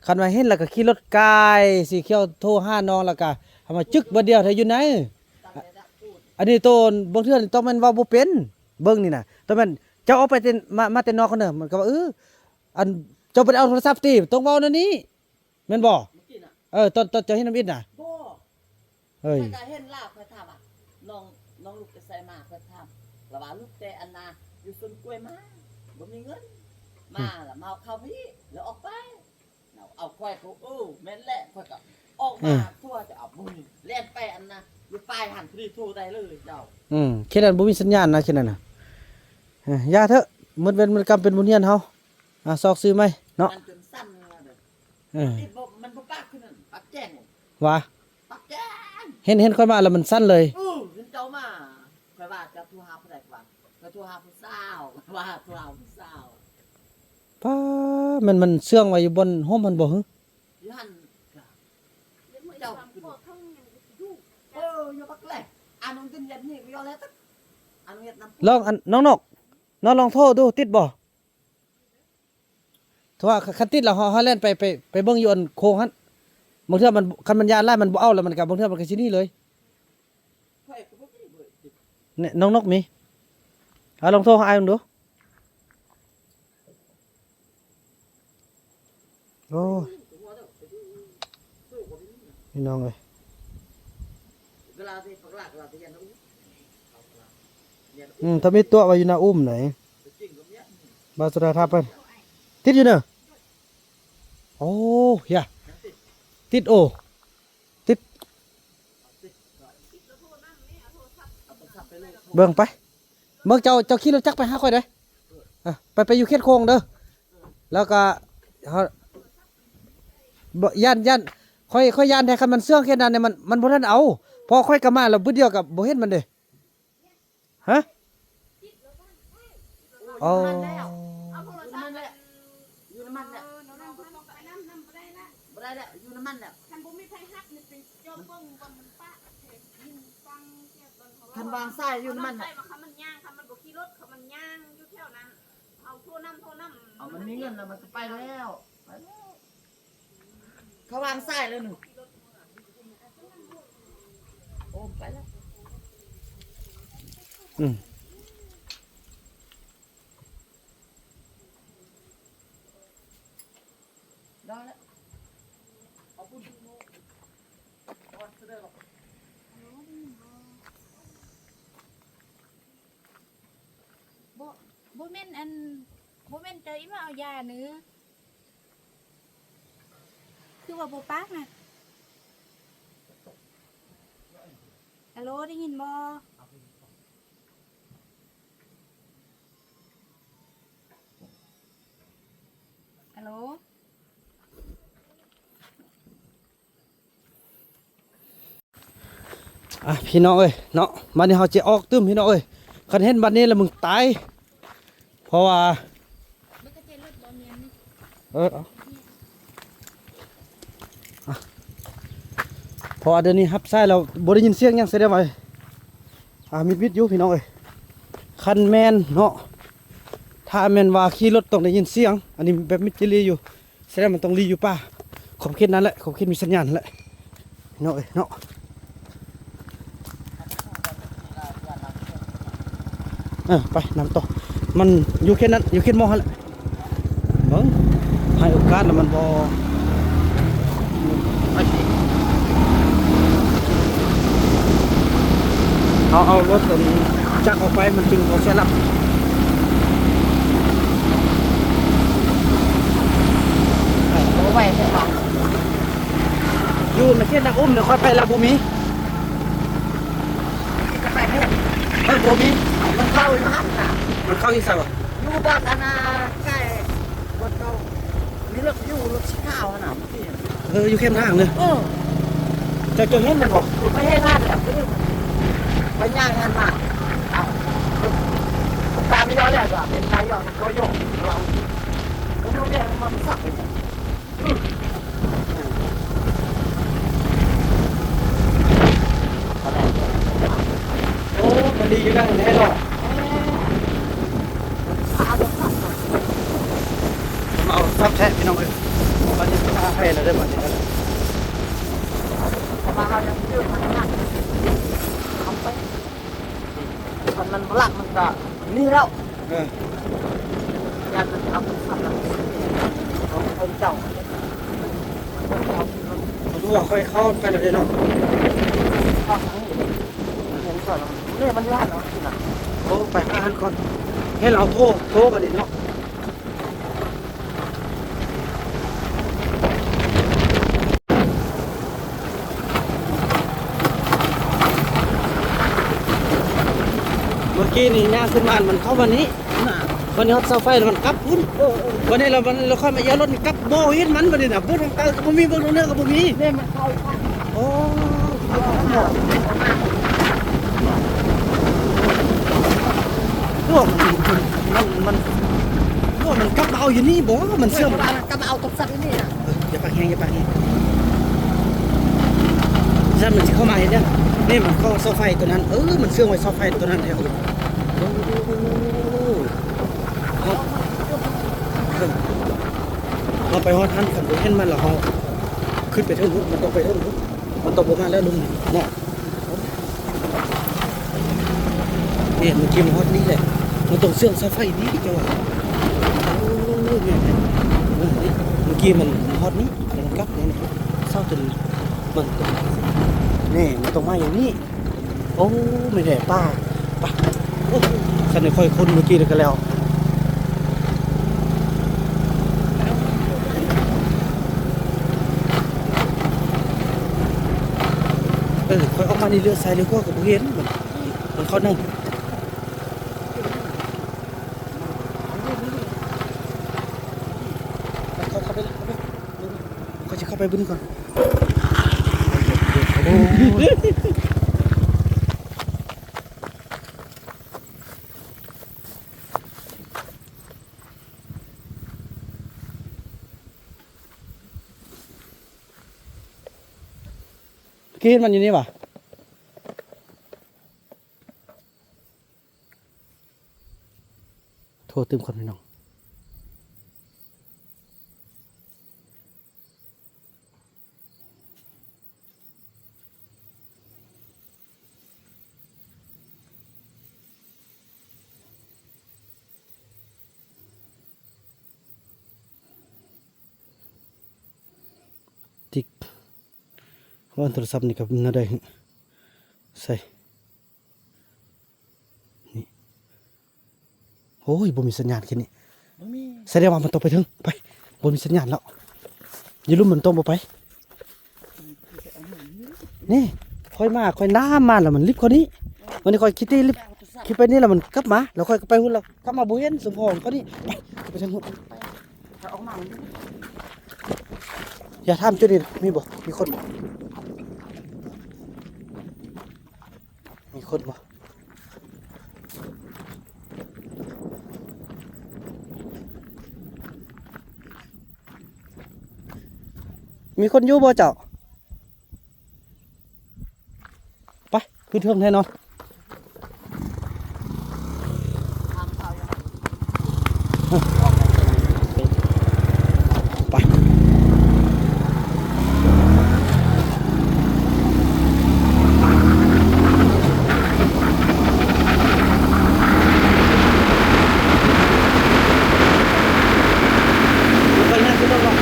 ຄັນວ່າເຫັນແລ້ວກໍຂີ່ລົດກາຍສີຂຽວໂທຫານ້ອງ ແລ້ວກໍເອົາມາຈຶກບາດດຽວ ຖ້າຢູ່ໃນ ອັນນີ້ໂຕບາງເທື່ອນີ້ຕ້ອງແມ່ນເວົ້າບໍ່ເປັນ. ເບິ່ງນີ້ນະ ຕ້ອງແມ່ນເຈົ້າອອກໄປແຕ່ ມາ ມາແຕ່ນອກພຸ້ນເດີ ມັນກໍວ່າ ເອີ ອັນ ເຈົ້າບໍ່ໄດ້ເອົາໂທລະສັບຕິ ຕ້ອງເວົ້າແນວນີ້ ແມ່ນບໍ່? ເມື່ອກີ້ນະ ເອີ ຕອນ ຕອນເຈົ້າເຫັນນຳອິດນະ. ບໍ່ ເຮີ້ຍ ຂ້ອຍກໍເຫັນລາວ ຂ້ອຍຖາມວ່າ ນ້ອງ ນ້ອງລຸກແຕ່ໃສມາ ຂ້ອຍຖາມ ລາວວ່າ ລຸກແຕ່ອັນນ່າ ຢູ່ສວນກ້ວຍມາ ບໍ່ມີເງິນ ອືມ ມາລະມາເຂົ້າພີ້ ແລ້ວອອກໄປ ເອົາ ຂ້ອຍກໍ ເອີ ແມ່ນແຫຼະ ຂ້ອຍກໍອອກມາ ເອີ ໂທຫາເຈົ້າ ເອົາ ບໍ່ມີ ແລ່ນໄປອັນນ່າ ຢູ່ປາຍຫັ້ນ ພໍດີໂທໄດ້ເລີຍເຈົ້າ. ອືມ ເຂດນັ້ນບໍ່ມີສັນຍານນະ ເຂດນັ້ນນະ. ເອີ ຢ່າເຖາະ ໝົດເວນໝົດກຳ ເປັນບົດຮຽນເຮົາ. ອ່າ ຊອກຊື້ໃໝ່ເນາະ ມັນຈົນສັ່ນເລີຍ. ເອີ ມັນບໍ່ ມັນບໍ່ປາກຄືນັ້ນ ປາກແຈ້ງ ຫວາ ປາກແຈ້ງ. ເຫັນ ເຫັນຂ້ອຍມາແລ້ວມັນສັ່ນເລີຍ. ເອີ ເຫັນເຈົ້າມາ ຂ້ອຍວ່າເຈົ້າໂທຫາຜູ້ໃດ ວ່າຂ້ອຍໂທຫາຜູ້ສາວ ວ່າໂທຫາຜູ້ສາວ. ປ້າ ແມ່ນມັນເຊື່ອງໄວ້ຢູ່ບ່ອນຮົ່ມຫັ້ນບໍ່? ຢູ່ຫັ້ນ ເຈົ້າ ເອີ ຢູ່ບັກແລ ອັນນັ້ນເປັນແບບນີ້ກໍຢູ່ແລ້ວ ອັນເຮັດນຳ ລອງ ອັນ ນ້ອງນົກ ນ້ອງລອງໂທດູ ຕິດບໍ່? ເພາະວ່າຄັນຕິດແລ້ວ ເຮົາ ເຮົາແລ່ນໄປ ໄປ ໄປເບິ່ງຢູ່ອັນໂຄງຫັ້ນ ບາງເທື່ອມັນ ຄັນມັນຢ້ານຫຼາຍ ມັນບໍ່ເອົາແລ້ວ ມັນກໍ ບາງເທື່ອມັນກໍຊິໜີເລີຍ. ແນ່ ນ້ອງນົກມີ ເອົາ ລອງໂທຫາອ້າຍເບິ່ງດູ. ໂອ້ຍ ພີ່ນ້ອງເອີຍ ອືມ ທຳອິດຕົວະໄວ້ຢູ່ໜ້າອຸ້ມໃດ ບ່າວສະດາ ຖ້າໄປ ຕິດຢູ່ເນີ. ໂອ້ ເຮີຍ ຕິດ ໂອ້ ຕິດ ເບິ່ງໄປ ເບິ່ງ ເຈົ້າ ເຈົ້າຂີ່ລົດຈັກໄປຫາຂ້ອຍເດີ້. ອ່ະ ໄປ ໄປຢູ່ເຂດໂຄງເດີ້ ແລ້ວກໍເຮົາ ບໍ່ ຢ້ານ ຢ້ານ ຂ້ອຍ ຂ້ອຍຢ້ານແທ້ ຄັນມັນເຊື່ອງແຄ່ນັ້ນນີ້ ມັນ ມັນບໍ່ທັນເອົາ ເພາະຂ້ອຍກໍມາແລ້ວບຶດດຽວກໍບໍ່ເຫັນມັນເດ້. ຮະ? ອໍ ຢູ່ນ້ຳມັນແຫຼະ ຢູ່ນ້ຳມັນແຫຼະ ບໍ່ໄດ້ແລ້ວ ຢູ່ນ້ຳມັນແຫຼະ ຄັນບໍ່ມີໃຜຮັບນີ້ໄປຈອບເບິ່ງບ່ອນມັນປະ ຄັນວາງສາຍຢູ່ນ້ຳມັນແຫຼະ ຄັນມັນຍ່າງ ຄັນມັນບໍ່ຂີ່ລົດ ຄັນມັນຍ່າງຢູ່ແຖວນັ້ນ ເຮົາໂທນຳ ໂທນຳ ເອົາ ມັນມີເງິນແລ້ວ ມັນກໍໄປແລ້ວ ໄປແລ້ວ. ເຂົາວາງສາຍແລ້ວໜຶ່ງ ໂອ້ ໄປແລ້ວ ອືມ ໄດ້ແລ້ວ ບໍ່ ບໍ່ແມ່ນອັນ ບໍ່ແມ່ນເຈົ້າອີ່ມາເອົາຢາໜື ຄືວ່າບໍ່ປາກນະ? ອາໂລ ໄດ້ຍິນບໍ່? ອາໂລ. ອ່ະ ພີ່ນ້ອງເອີຍເນາະ ບັດນີ້ເຮົາຈະອອກຕື່ມ ພີ່ນ້ອງເອີຍ ຄັນເຫັນບັດນີ້ລະມຶງຕາຍ ເພາະວ່າ ເອີ ເອົາ ອ່ະ ເພາະວ່າດຽວນີ້ຮັບສາຍແລ້ວບໍ່ໄດ້ຍິນສຽງຫຍັງ ສະແດງວ່າ ອ່າ ມິດໆຢູ່ ພີ່ນ້ອງເອີຍ ຄັນແມ່ນເນາະ ຖ້າແມ່ນວ່າຂີ່ລົດຕ້ອງໄດ້ຍິນສຽງ ອັນນີ້ແບບມິດຈີລີຢູ່. ສະແດງມັນຕ້ອງລີ້ຢູ່ປ່າ ຂົບເຂດນັ້ນແຫຼະ ຂົບເຂດມີສັນຍານແຫຼະ ເນາະເອີຍເນາະ ເອີ ໄປນຳຕໍ່ ມັນຢູ່ເຂດນັ້ນ ຢູ່ເຂດໝໍຫັ້ນແຫຼະ ເບິ່ງ ໃຫ້ໂອກາດແລ້ວມັນບໍ່ ເຮົາເອົາລົດອັນຈັກອອກໄປ ມັນຈຶ່ງບໍ່ເສຍຫຼັກ ບໍ່ໄຫວແທ້. ຢູ່ໃນເຂດນ້ຳອຸມນີ້ ຂ້ອຍໄປແລ້ວບໍ່ມີ ໄປເຖາະ ເອີ ບໍ່ມີ ມັນເຂົ້າຢູ່ຫັ້ນນະ ມັນເຂົ້າຢູ່ໃສວະ? ຢູ່ບ້ານອັນນາ ໃກ້ບ່ອນເກົ່າ ມີລົດຢູ່ ລົດສີຂາວຫັ້ນນະ ເອີ ຢູ່ແຄມທາງເດີ ເອີ ເຈົ້າ ເຈົ້າເຫັນມັນບໍ່? ຂ້ອຍເຫັນແລ້ວ ຂ້ອຍຍ່າງຫັ້ນມາ ເອົ້າ ຕາມໄປເລີຍ ເປັນໄປຢູ່ ກໍຢູ່ ເຮົາບໍ່ຮູ້ເລື່ອງ ມັນສັກເປັນຫຍັງ? ໂອ້ ມັນດີຢູ່ໃນແນ່ເນາະ ເອົາສັກແທ້ພີ່ນ້ອງເອີຍ ບັດນີ້ພາໄປແລ້ວເດີ ບັດນີ້ ເອົາໄປ ຄັນມັນບໍ່ລັກມັນກໍນີ້ແລ້ວ ເອີ ຢ້ານມັນເອົາໄປສັບ ເອົາໄປເຈົ້າ ເອົາຕົວຂ້ອຍເຂົ້າໄປແລ້ວເດ້ເນາະ ເຂົ້າທາງນີ້ ເຫັນກ່ອນ ນີ້ມັນຢູ່ຫັ້ນເນາະ ໂອ້ ໄປຫາຫັ້ນກ່ອນ ເຫັນລາວໂທ ໂທບັດນີ້ເນາະ. ເມື່ອກີ້ນີ້ຍ່າງຂຶ້ນມາ ມັນເຂົ້າມານີ້ ບັດນີ້ຮອດເສົາໄຟແລ້ວມັນກັບພຸ້ນ ເອີ ເອີ ບັດນີ້ລະ ບັດນີ້ລະ ຂ້ອຍມາອຽວລົດນີ້ກັບ ບໍ່ເຫັນມັນ ບັດນີ້ນະ ເບິ່ງທາງໃຕ້ກໍບໍ່ມີ ເບິ່ງທາງເໜືອກໍບໍ່ມີ ນີ້ມັນເຂົ້າ ໂອ້ ຄືວ່າມັນ ມັນ ຄືວ່າມັນກັບມາເອົາຢູ່ນີ້ບໍ ມັນເຊື່ອມ ກັບມາເອົາໂທລະສັບຢູ່ນີ້ນະ ເອີ ຢ່າປາກແຮງ ຢ່າປາກແຮງ ຊັ້ນມັນຊິເຂົ້າມາເຮັດຫຍັງ ນີ້ມັນເຂົ້າເສົາໄຟຕົວນັ້ນ ເອີ ມັນເຊື່ອມໄວ້ເສົາໄຟຕົວນັ້ນແທ້ ໂອ້ ເຮົາ ເຮົາໄປຮອດຫັ້ນ ຄັນບໍ່ເຫັນມັນລະ ເຮົາຂຶ້ນໄປເທິງພຸ້ນ ມັນຕ້ອງໄປເທິງພຸ້ນ ມັນຕ້ອງບໍ່ມາແລ້ວລຸ່ມນີ້ເນາະ ເອີ ເມື່ອກີ້ມັນຮອດນີ້ແຫຼະ ມັນຕ້ອງເຊື່ອມເສົາໄຟນີ້ເຈົ້າວ່າ ໂອ້ ແມ່ນໆ ເອີ ນີ້ ເມື່ອກີ້ມັນຮອດນີ້ ແລ້ວມັນກັບນີ້ ເສົາຕົວນີ້ ເບິ່ງ ນີ້ ມັນຕ້ອງມາຢ່າງນີ້ ໂອ້ ແມ່ນແທ້ ປາ ປາ ໂອ້ ຄັນໄດ້ຂ້ອຍຄົນເມື່ອກີ້ນີ້ກໍແລ້ວ ເອີ ຂ້ອຍອອກມານີ້ ລ້ຽວຊ້າຍລ້ຽວຂວາກໍບໍ່ເຫັນ ມັນ ມັນເຂົ້າໃນ ເຂົ້າ ເຂົ້າໄປ ເຂົ້າໄປ. ຂ້ອຍຊິເຂົ້າໄປເບິ່ງກ່ອນ. ເຫັນມັນຢູ່ນີ້ຫວາ? ໂທຕື່ມກ່ອນພີ່ນ້ອງ. ຕິກ ໂອ້ ໂທລະສັບນີ້ກໍແນວໃດ ໃສ່ ນີ້ ໂອ້ຍ ບໍ່ມີສັນຍານຄືນນີ້ ບໍ່ມີ ສະແດງວ່າມັນຕ້ອງໄປເທິງ ໄປ ບໍ່ມີສັນຍານແລ້ວ ຢູ່ລຸ່ມມັນຕ້ອງບໍ່ໄປ. ນີ້ ຂ້ອຍມາ ຂ້ອຍນາມມາແລ້ວມັນລິບເຂົ້ານີ້ ວັນນີ້ຂ້ອຍຂີ່ຕີລິບ ຂີ່ໄປນີ້ແລ້ວມັນກັບມາ ແລ້ວຂ້ອຍກໍໄປພຸ້ນແລ້ວ ກັບມາບໍ່ເຫັນສົມພອງເຂົ້ານີ້ ໄປ ໄປທາງພຸ້ນ ໄປ ໄປອອກມາມັນ ຢ່າຖາມຈຸດນີ້ ມີບໍ່ ມີຄົນບໍ່? ມີຄົນບໍ່? ມີຄົນຢູ່ບໍ່ເຈົ້າ? ໄປ ຄືເທິງແນ່ນອນ. ໄປ ໄປນະ ຂຶ້ນລົດເນາະ.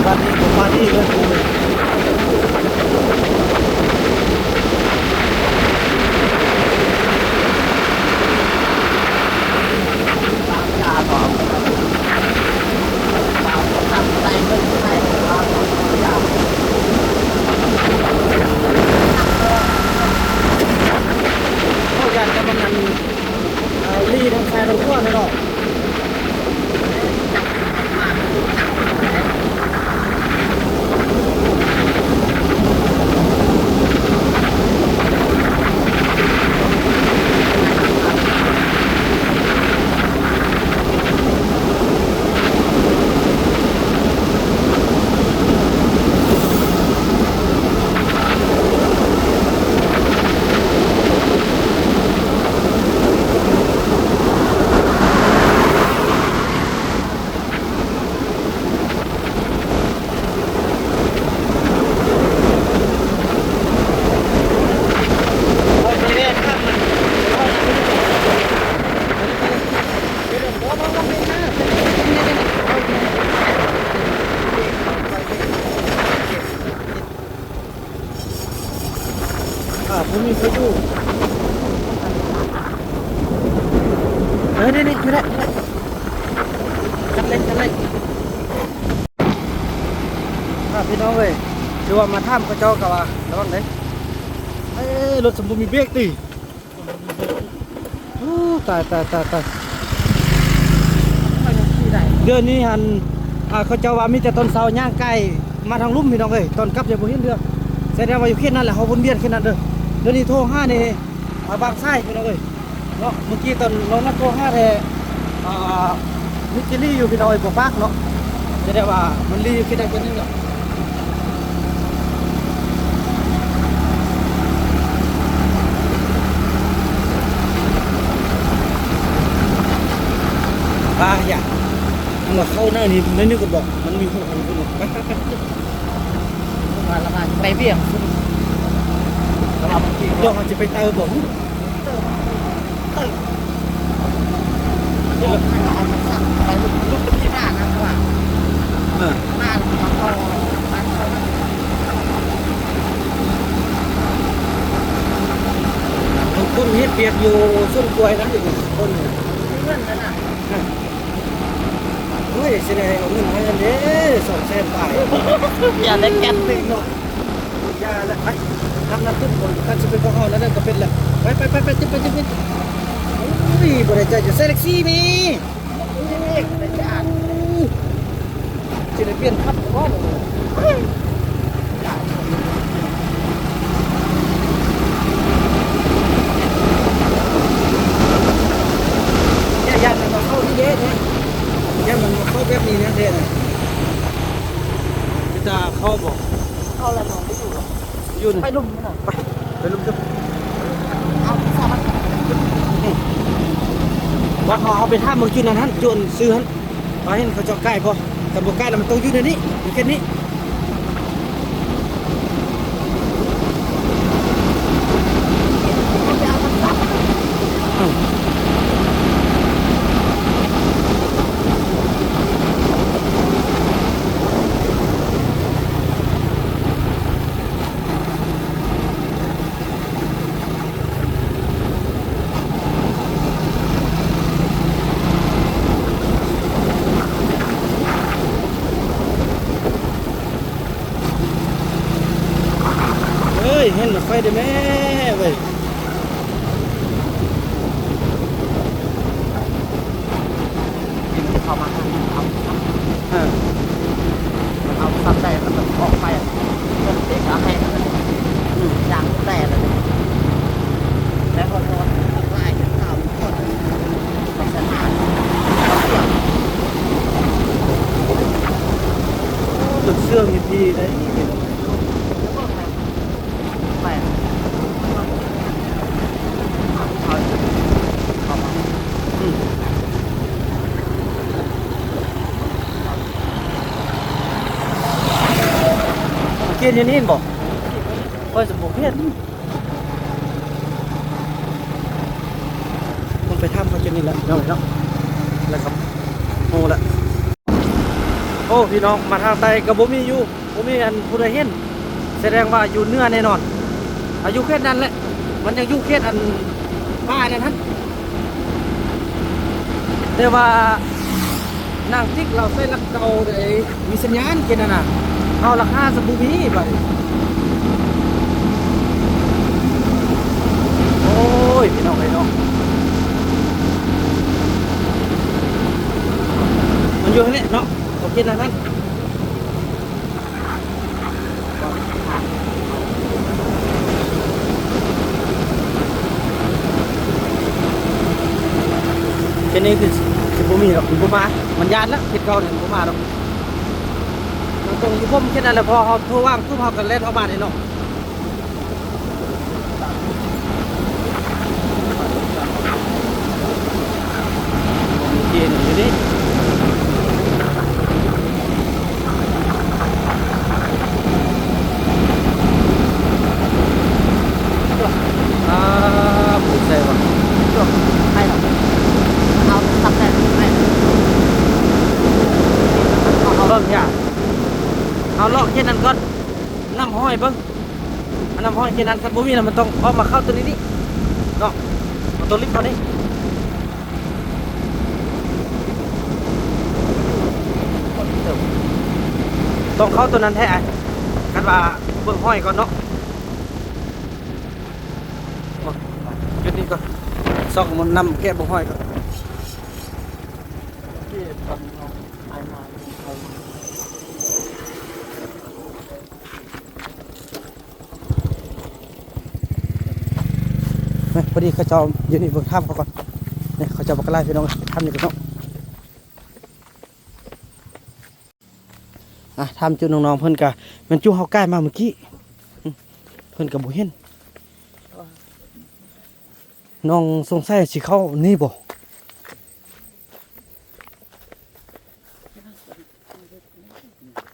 ບາດນີ້ກໍປາດີເລີຍ. ເຮົາຢ້ານແຕ່ມັນອັນ ເອີ ລີ້ທາງຊ້າຍທາງຂວາແນ່ເນາະ. ອ່າ ບໍ່ມີໃຜຢູ່ ເອີ ນີ້ໆ ຢູ່ແລ້ວ ຄັນເລັ່ງ ຄັນເລັ່ງ ອ່າ ພີ່ນ້ອງເອີຍ ຄືວ່າມາຖາມເຂົາເຈົ້າກໍວ່າ ລະວັງເດີ້ ເອີ ລົດຊັ້ນບໍ່ມີເບຣກຕິ. ໂອ້ ຕາຍ ຕາຍ ຕາຍ ຕາຍ ຂ້ອຍຍັງຂີ່ໄດ້ ດຽວນີ້ຫັ້ນ ອ່າ ເຂົາເຈົ້າວ່າມີແຕ່ຕອນເຊົ້າຍ່າງກາຍມາທາງລຸ່ມ ພີ່ນ້ອງເອີຍ ຕອນກັບຍັງບໍ່ເຫັນເທື່ອ ສະແດງວ່າຢູ່ເຂດນັ້ນແຫຼະ ເຮົາວົນວຽນເຂດນັ້ນເດີ້ ດຽວນີ້ໂທຫານີ້ ອ່າ ບາງຊາຍ ພີ່ນ້ອງເອີຍ ເນາະ ເມື່ອກີ້ຕອນນ້ອງນັດໂທຫາແທ້ ອ່າ ມີແຕ່ລີ້ຢູ່ ພີ່ນ້ອງເອີຍ ບໍ່ປາກເນາະ ສະແດງວ່າມັນລີ້ຢູ່ເຂດໃດເຂດໜຶ່ງແຫຼະ. ອ່າ ຢ່າ ມັນວ່າເຂົ້າໃນນີ້ ໃນນີ້ກໍບອກ ມັນມີຄົນ ຄົນ ຄົນ ໄປ ໄປ ໄປ ໄປວຽງ ແຕ່ວ່າບາງທີ ດຽວເຮົາຈະໄປເຕີບໍ່? ເຕີ ເຕີ ເຕີ ເອີ ບາງຄົນເຮັດວຽກຢູ່ສວນກ້ວຍນະ ອີກຄົນໜຶ່ງ ເອີ ໂອ້ຍ ຊິໄດ້ເອົາເງິນໃຫ້ຫັ້ນເດ້ ສອງແສນປາຍ ຢ່າໄດ້ແກັດໜຶ່ງເນາະ. ຢ່າລະ ໄປ ນຳ ນຳ ຂຶ້ນ ຄັນຊິເປັນຂອງເຮົາແລ້ວ ນັ້ນກໍເປັນແລ້ວ ໄປ ໄປ ໄປ ໄປ ໄປ ໄປ ໂອ້ຍ ບໍ່ໄດ້ໃຈ ຈະໃສ່ແທັກຊີນີ້ ໂອ້ຍ ໄດ້ຢ້ານ ຊິໄດ້ປ່ຽນຂັບບໍ່ ຢ້ານມັນມາເຂົ້ານີ້ເດ້ ຢ້ານມັນມາເຂົ້າແບບນີ້ນະເດ້ນະ ເປັນຕາເຂົ້າບໍ່? ເຂົ້າແລ້ວ ນ້ອງໄປຢູ່ລະ ຢູ່ນີ້ ໄປລຸ່ມມັນນະ ໄປ ໄປລຸ່ມເດີ ເອົາສາມ ນີ້ ວ່າເຮົາ ເຮົາໄປຖາມເບິ່ງຈຸດນັ້ນຫັ້ນ ຈຸດຊື່ຫັ້ນ ວ່າເຫັນເຂົາເຈົ້າກ້າຍບໍ່? ຄັນບໍ່ກ້າຍແລ້ວມັນຕ້ອງຢູ່ໃນນີ້ ຢູ່ເຂດນີ້. ເອີຍ ເຫັນລົດໄຟເດ້ແມ່ເວີຍ. ທີ່ມັນເຂົ້າມາທາງເຮົາ ເອີ ມັນເອົາຊັບໄດ້ ແລ້ວມັນອອກໄປ ເພິ່ນເບກເອົາໃຫ້ ອືມ ຢ່າງແຕ່ລະ ແລ້ວກໍລອດຫຼາຍເທື່ອ ເຂົາກໍສະໜານ ໂອ້ ເຊື່ອງອີ່ຫຼີໄດ໋. ອືມ ເກນຢູ່ນີ້ບໍ່? ຂ້ອຍຈະບໍ່ເຫັນ ຕ້ອງໄປຖາມເຂົາເຈົ້ານີ້ແຫຼະ ພີ່ນ້ອງເນາະ ແລ້ວກໍຮູ້ລະ. ໂອ້ ພີ່ນ້ອງ ມາທາງໃຕ້ກໍບໍ່ມີຢູ່ ບໍ່ມີອັນຜູ້ໃດເຫັນ ສະແດງວ່າຢູ່ເໜືອແນ່ນອນ. ອາ ຢູ່ເຂດນັ້ນແຫຼະ ມັນຍັງຢູ່ເຂດອັນປ່ານັ້ນຫັ້ນ ແຕ່ວ່ານາງຕິກລາວໃສ່ຫຼັກເກົ່າເດ້ ມີສັນຍານເຂດນັ້ນນະ ເຮົາຫຼັກຫ້າສະບໍ່ມີບາດນີ້. ໂອ້ຍ ພີ່ນ້ອງເອີຍເນາະ ມັນຢູ່ຫັ້ນແຫຼະເນາະ ເຂົາເຂດນັ້ນຫັ້ນ. ເຂດນີ້ຄືຊິ ຊິບໍ່ມີດອກ ມັນບໍ່ມາ ມັນຢ້ານລະ ເຂດເກົ່ານີ້ມັນບໍ່ມາດອກ ມັນຕ້ອງຢູ່ພົມເຂດນັ້ນແຫຼະ ເພາະເຮົາໂທຫວ່າງປຶບ ເຮົາກໍແລ່ນອອກມານີ້ເນາະ. ເກນຢູ່ນີ້ ອ່າ ບໍ່ໃຊ່ວ່າ ໃຫ້ລະ ເອົາສັບແຕ່ໄປ ເອົາເບິ່ງ ເຮົາເລາະເຂດນັ້ນກ່ອນ ນ້ຳຫ້ອຍເບິ່ງ ອັນນ້ຳຫ້ອຍເຂດນັ້ນ ຄັນບໍ່ມີລະ ມັນຕ້ອງອອກມາເຂົ້າຕົວນີ້ ນີ້ເນາະ ເອົາຕົວລິບເຂົ້ານີ້ ຕ້ອງເຂົ້າຕົວນັ້ນແທ້ ຄັນວ່າເບິ່ງຫ້ອຍກ່ອນເນາະ ຈຸດນີ້ກ່ອນ ຊອກມັນນຳແກະເບິ່ງຫ້ອຍກ່ອນ. ນີ້ ພໍດີເຂົາເຈົ້າຢູ່ນີ້ ເບິ່ງຖ້ຳເຂົາກ່ອນ ນີ້ ເຂົາເຈົ້າບັກຫຼາຍ ພີ່ນ້ອງ ຖ້ຳນີ້ກ່ອນເນາະ. ອ່ະ ຖາມຈຸນ້ອງໆ ເພິ່ນກະແມ່ນຈຸເຮົາກາຍມາມື້ກີ້ ອືມ ເພິ່ນກະບໍ່ເຫັນ ນ້ອງສົງໄສຊິເຂົ້ານີ້ບໍ່?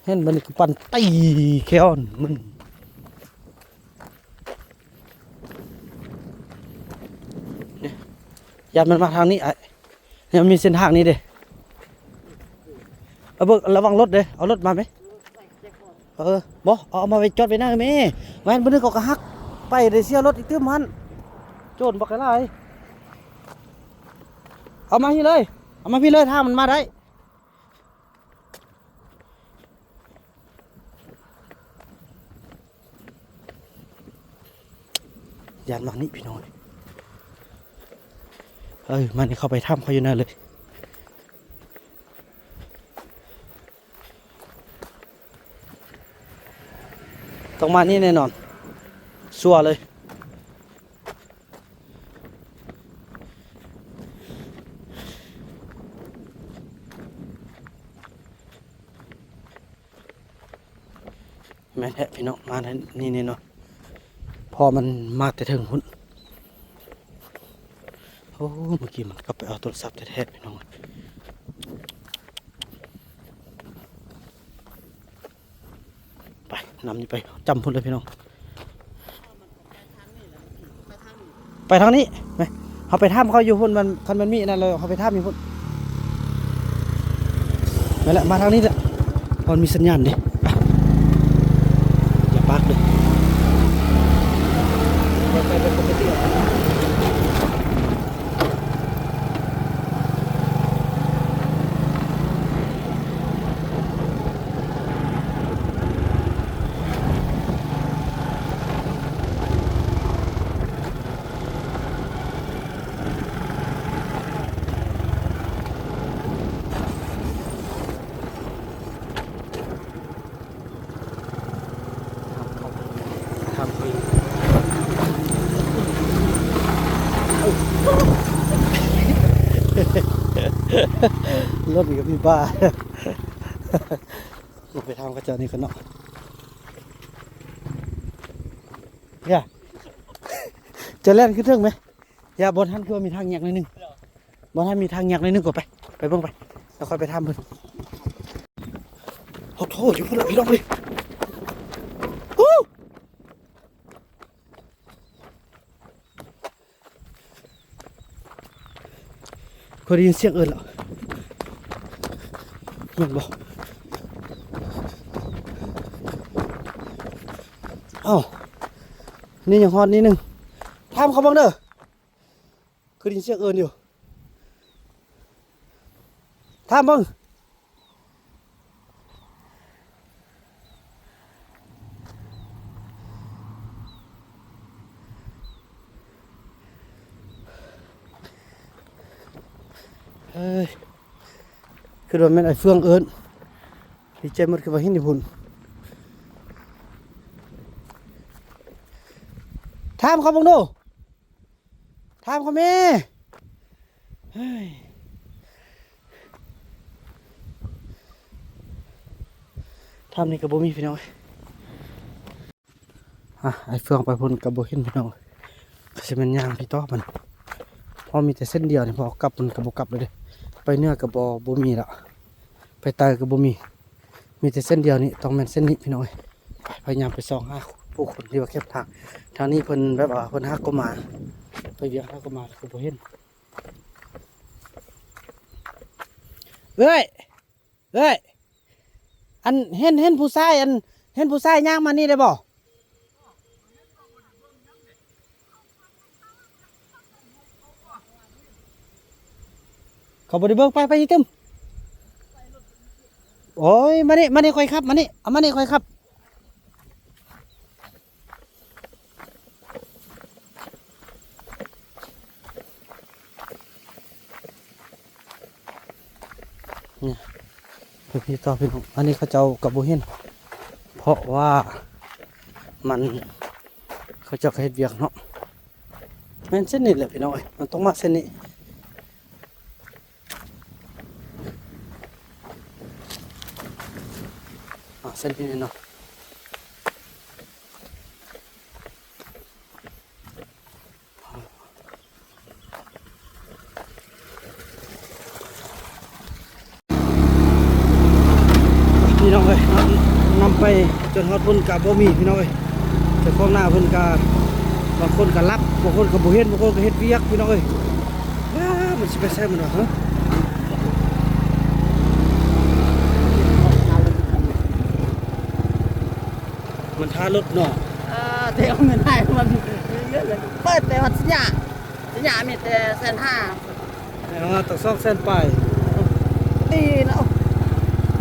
ເຫັນບັດນີ້ກະປັ່ນຕີແຄວມັນ. ນີ້ ຢ້ານມັນມາທາງນີ້ອ້າຍ. ຍັງມີເສັ້ນທາງນີ້ເດ້. ເອົາເບິ່ງ ລະວັງລົດເດ້. ເອົາລົດມາແມ. ເອີ ບໍ່ ເອົາ ເອົາມາໄວ້ ຈອດໄວ້ໜ້າແມ. ແມ່ນ ມື້ໜຶ່ງເຂົາກໍຮັກໄປ ໄດ້ເສຍລົດອີກຕື່ມຫັ້ນ. ໂຈນບັກຫຼາຍ. ເອົາມາພີ້ເລີຍ ເອົາມາພີ້ເລີຍ ຖ້າມັນມາໄດ້. ຢ້ານມານີ້ພີ່ນ້ອງ. ເອີ ມານີ້ ເຂົ້າໄປຖ້ຳເຂົາຢູ່ນັ້ນເລີຍ. ຕ້ອງມານີ້ແນ່ນອນ ຊັວເລີຍ. ແມ່ນແທ້ພີ່ນ້ອງ ມານີ້ແນ່ນອນ ເພາະມັນມາແຕ່ເທິງພຸ້ນ. ໂອ້ ເມື່ອກີ້ມັນກັບໄປເອົາໂທລະສັບແທ້ໆ ພີ່ນ້ອງ. ໄປ ນຳນີ້ໄປ ຈ້ຳພຸ້ນເລີຍພີ່ນ້ອງ. ໄປທາງນີ້ ໄປ ເຮົາໄປຖາມເຂົາຢູ່ພຸ້ນ. ມັນ ຄັນມັນມີອັນນັ້ນແລ້ວ ເຮົາໄປຖາມຢູ່ພຸ້ນ. ນັ້ນແຫຼະ ມາທາງນີ້ແຫຼະ ເພາະມັນມີສັນຍານເດ້. ໄປ ຢ່າປາກເດີ້. ລົດນີ້ກໍມີບ້າ. ລົງໄປຖາມເຂົາເຈົ້ານີ້ກ່ອນເນາະ. ຢ່າ ຈະແລ່ນຂຶ້ນເທິງແມ. ຢ່າ ບ່ອນຫັ້ນຄືວ່າມີທາງແຍກໜ້ອຍໜຶ່ງ. ບໍ່ທັນມີທາງແຍກໜ້ອຍໜຶ່ງກໍໄປ ໄປເບິ່ງໄປ ແລ້ວຄ່ອຍໄປຖາມເພິ່ນ. ໂອ້ໂຫ ຢູ່ພຸ້ນລະພີ່ນ້ອງເອີຍ. ຂ້ອຍໄດ້ຍິນສຽງເອີ້ນລະ ແມ່ນບໍ່? ເອົ້າ ນີ້ຍັງຮອດນິດໜຶ່ງ. ຖາມເຂົາເບິ່ງເດີ. ຄືໄດ້ຍິນສຽງເອີ້ນຢູ່ ຖາມເບິ່ງ. ເຮີ້ຍ ຄືວ່າແມ່ນອ້າຍເຟືອງເອີ້ນ. ດີໃຈໝົດ ຄືວ່າເຫັນຢູ່ພຸ້ນ. ຖາມເຂົາເບິ່ງດູ. ຖາມເຂົາແມ່. ເຮີ້ຍ ຖ້ຳນີ້ກໍບໍ່ມີພີ່ນ້ອງເອີຍ. ອ່ະ ອ້າຍເຟືອງໄປພຸ້ນກໍບໍ່ເຫັນພີ່ນ້ອງເອີຍ. ກໍຊິແມ່ນຍ່າງໄປຕໍ່ມັນ ເພາະມີແຕ່ເສັ້ນດຽວນີ້ ເພາະກັບມັນກໍບໍ່ກັບແລ້ວເດ້. ໄປເໜືອກໍບໍ່ ບໍ່ມີລະ ໄປໃຕ້ກໍບໍ່ມີ. ມີແຕ່ເສັ້ນດຽວນີ້ ຕ້ອງແມ່ນເສັ້ນນີ້ພີ່ນ້ອງເອີຍ. ໄປ ພະຍາຍາມໄປສ່ອງຫາຜູ້ຄົນທີ່ວ່າເຂມທາງ. ທາງນີ້ເພິ່ນແບບວ່າເພິ່ນຫາກໍມາ ໄປວຽກຫາກໍມາ ແຕ່ກໍບໍ່ເຫັນ. ເອື້ອຍ ເອື້ອຍ ອັນ ເຫັນ ເຫັນຜູ້ຊາຍ ອັນ ເຫັນຜູ້ຊາຍຍ່າງມານີ້ໄດ້ບໍ່? ເຂົາບໍ່ໄດ້ເບິ່ງ. ໄປ ໄປອີກຕື່ມ. ໂອ້ຍ ມານີ້ ມານີ້ຂ້ອຍຂັບ ມານີ້ ເອົາມານີ້ຂ້ອຍຂັບ. ນີ້ ໄປພີ້ຕໍ່ພີ່ນ້ອງ. ອັນນີ້ເຂົາເຈົ້າກໍບໍ່ເຫັນ ເພາະວ່າມັນ ເຂົາເຈົ້າກໍເຮັດວຽກເນາະ. ແມ່ນເສັ້ນນີ້ແຫຼະພີ່ນ້ອງເອີຍ ມັນຕ້ອງມາເສັ້ນນີ້. ອ່າ ເສັ້ນນີ້ເນາະ. ພີ່ນ້ອງເອີຍ ນຳໄປຈົນຮອດພຸ້ນກະບໍ່ມີພີ່ນ້ອງເອີຍ. ເຈົ້າຂອງນາເພິ່ນກະ ບາງຄົນກະຫຼັບ ບາງຄົນກະບໍ່ເຫັນ ບາງຄົນກະເຮັດວຽກພີ່ນ້ອງເອີຍ. ເອີ ຊິໄປໃສມັນວະ? ຮະ? ມັນຖ້າລົດເນາະ. ເອີ ແຕ່ເອົາເງິນໃຫ້ມັນ ເງິນເລີຍ ເປີດແຕ່ວ່າສັນຍາ ສັນຍາມີແຕ່ແສນຫ້າ ເອີ ຕ້ອງສອງແສນປາຍ. ດີນະ.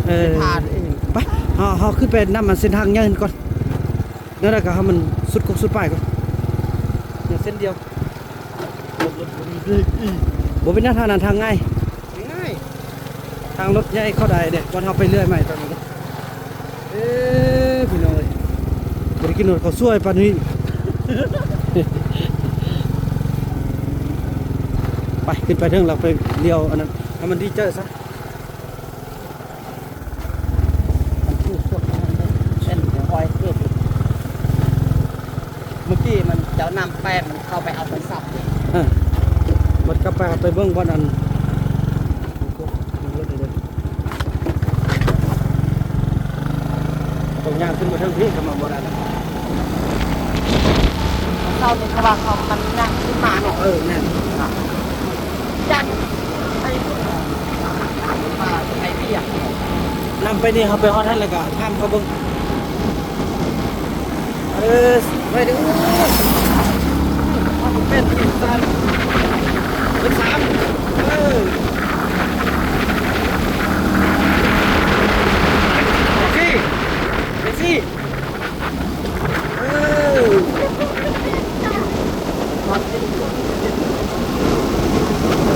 ເອີ ຜ່ານເອງ ໄປ ເຮົາ ເຮົາຂຶ້ນໄປນຳອັນເສັ້ນທາງໃຫຍ່ກ່ອນ. ແນວໃດກໍໃຫ້ມັນສຸດກົກສຸດປາຍກ່ອນ ຍັງເສັ້ນດຽວ. ບໍ່ເປັນຫຍັງ ທາງນັ້ນທາງງ່າຍ ງ່າຍ ທາງລົດໃຫຍ່ເຂົ້າໄດ້ເດ້ ບ່ອນເຮົາໄປເລື່ອຍໃໝ່ຕອນນີ້ເດ້. ເອີ ພີ່ນ້ອງເອີຍ ບໍ່ໄດ້ກິນຮອດເຂົ້າສວຍປານນີ້. ໄປ ຂຶ້ນໄປເທິງ ແລ້ວໄປລ້ຽວອັນນັ້ນ ໃຫ້ມັນດີເຈີຊະ. ມັນຄືພວກນັ້ນເດ້ ເຊັ່ນຮອຍຄື ເມື່ອກີ້ມັນເຈົ້ານຳໄປ ມັນເຂົ້າໄປເອົາໂທລະສັບ. ເອີ ມັນກັບໄປ ໄປເບິ່ງບ່ອນອັນ ຕ້ອງຍ່າງຂຶ້ນມາເທິງພີ້ ກໍມາບໍ່ໄດ້. ເຊົ້ານີ້ເຂົາວ່າເຂົາ ມັນຍ່າງຂຶ້ນມາເນາະ. ເອີ ແມ່ນ. ຢ້ານໄປພຸ້ນ ໄປເປຍກ ນຳໄປນີ້ ເຮົາໄປຮອດຫັ້ນແລ້ວກໍຖາມເຂົາເບິ່ງ. ເອີ ໄປເດີ ເປັນສາມ ເປັນສາມ ເອີ ສີ່ ເປັນສີ່. ເອີ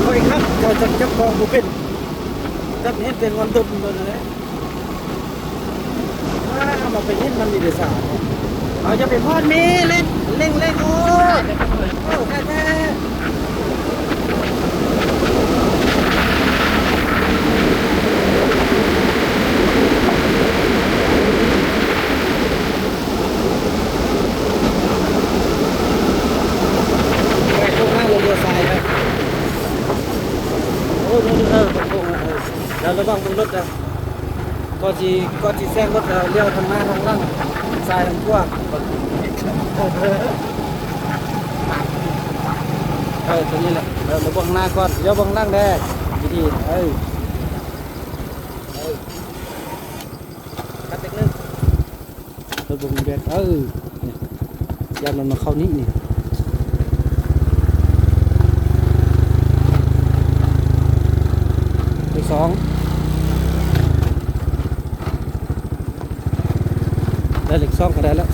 ຂ້ອຍຂັບ ຂ້ອຍຈັບ ຈັບຂອງບໍ່ເປັນ ຈັບເຫັນແຕ່ງອນດົມໂດນນັ້ນແຫຼະ. ອ້າ ມາໄປເຫັນມັນນີ້ເດ້ສາວ. ເອົາ ຢ່າໄປພອດແມ່ ເລັ່ງ ເລັ່ງ ເລັ່ງ ໂອ້ຍ ໂອ້ ແທ້ໆ. ໄປໂຄ້ງມາ ລົງລ້ຽວຊ້າຍໄປ. ໂອ້ ເອີ ໂຄ້ງມາ ເອີ ແລ້ວລະວັງເບິ່ງລົດນະ. ກ່ອນຊິ ກ່ອນຊິແຊງລົດ ເອີ ລ້ຽວທາງໜ້າທາງຫຼັງ ຊ້າຍທາງຂວາ. ເອີ ຕົວນີ້ແຫຼະ ເອີ ມາເບິ່ງໜ້າກ່ອນ ຢ່າເບິ່ງຫຼັງແດ່ ດີໆ ເອີ ເອີ ກັບເດັກໜຶ່ງ. ໄປເບິ່ງແບບ ເອີ ຢ້ານມັນມາເຂົ້ານີ້ ນີ້ ເລກສອງ ໄດ້ເລກສອງກໍໄດ້ແລ້ວ.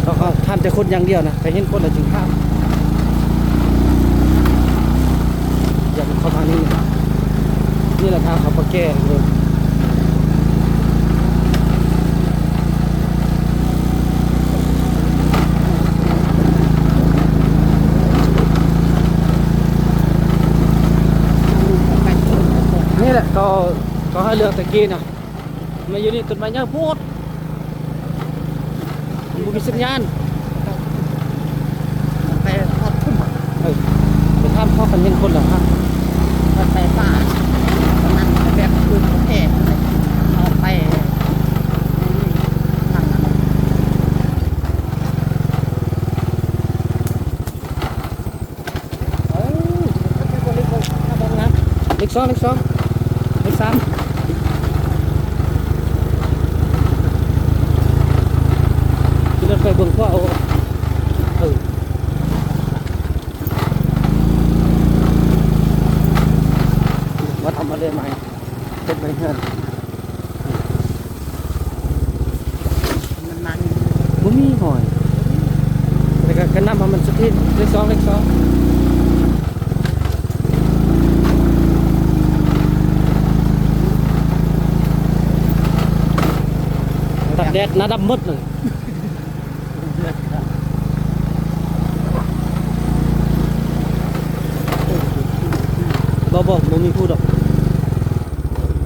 ເຮົາ ເຮົາທ່ານແຕ່ຄົນຢ່າງດຽວນະ ໄປເຫັນຄົນແລ້ວຈຶ່ງທ່ານ. ຢ່າເຂົ້າທາງນີ້ ນີ້ແຫຼະທາງເຂົ້າປາແກ່ເລີຍ. ນີ້ແຫຼະ ເຂົາ ເຂົາໃຫ້ເລືອກແຕ່ກີ້ນະ. ມາຢູ່ນີ້ຕົ້ນໄມ້ໃຫຍ່ໂພດ ບໍ່ມີສັນຍານ. ໄປຮອດພຸ້ນ ເອີ ໄປຖາມເຂົາ ຄັນເຫັນຄົນແລ້ວ ໄປປ່າ ນັ້ນແບບຄືແພ ເອົາໄປທາງນັ້ນ. ເອີ ເລກສອງ ເລກສອງ ເລກສາມ ຂີ່ລົດໄປເບິ່ງຂວາ ເອີ ມາທຳມາເລີຍໃໝ່ ເຮັດໃໝ່ເຮືອນ. ມັນມານີ້ ບໍ່ມີຫອຍ ແລ້ວກໍກະນຳໃຫ້ມັນສຸດທິດ ເລກສອງ ເລກສອງ ຕາກແດດໜ້າດຳໝົດເລີຍ. ບໍ່ ບໍ່ ບໍ່ມີຜູ້ດອກ.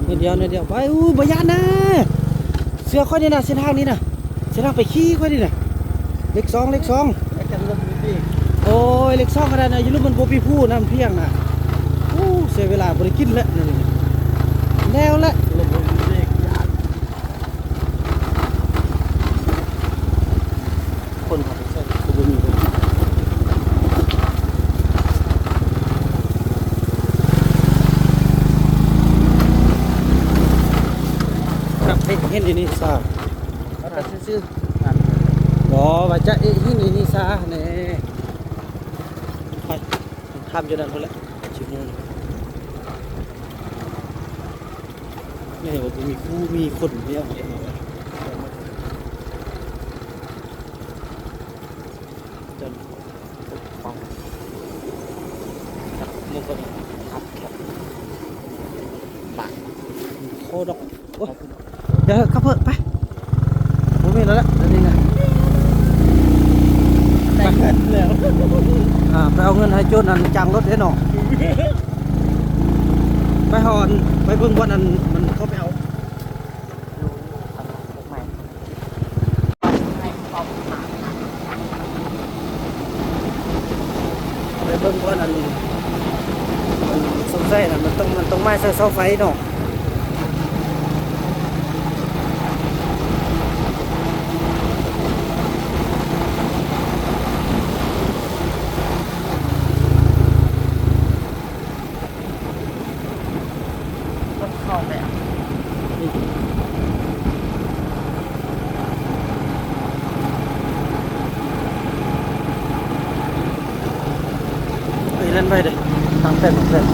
ໜ້ອຍດຽວ ໜ້ອຍດຽວ ໄປ. ອູ້ ບໍ່ຢ້ານນະ ເຊື່ອຂ້ອຍນີ້ນະ ເສັ້ນທາງນີ້ນະ ເສັ້ນທາງໄປຂີ່ຂ້ອຍນີ້ນະ. ເລກສອງ ເລກສອງ ໂອ້ຍ ເລກສອງກໍໄດ້ນະ ຢູ່ລຸ່ມມັນບໍ່ມີຜູ້ນຳພຽງນະ. ອູ້ ເສຍເວລາ ບໍ່ໄດ້ກິນແລ້ວ ແນວແຫຼະ. ລົງເບຣກ ຢ້ານ. ເຫັນອີນີ້ຊາ ວ່າແຕ່ຊື່ໆ ບໍ່ ວ່າຈະເອະເຫັນອີນີ້ຊາແນ່ ໄປ ຖາມຢູ່ນັ້ນພຸ້ນແຫຼະ ຊິຮູ້ ນີ້ວ່າບໍ່ມີຄູ່ມີຄົນເນາະ. ເບິ່ງກ່ອນ ຄັບແຄບ ບາດ ໂອ້ດອກ ໂອ້ຍ ດຽວເຮົາຂັບເພິ່ນໄປ ບໍ່ມີແລ້ວລະ ດຽວນີ້ນະ ໄດ້ເງິນແລ້ວ ອ່າ ໄປເອົາເງິນໃຫ້ໂຈນອັນຈ້າງລົດເດ້ເນາະ ໄປຮອດ ໄປເບິ່ງບ່ອນອັນມັນເຂົາໄປເອົາ. ໄປເບິ່ງກ່ອນ ອັນ ອັນສົງໄສນະ ມັນຕ້ອງ ມັນຕ້ອງມາໃສ່ເສົາໄຟເນາະ. ລົດເຂົ້າແລ້ວ ເອີ ນັ້ນໄວ້ເດີ້ ຕາມແຜນ ຕາມແຜນ.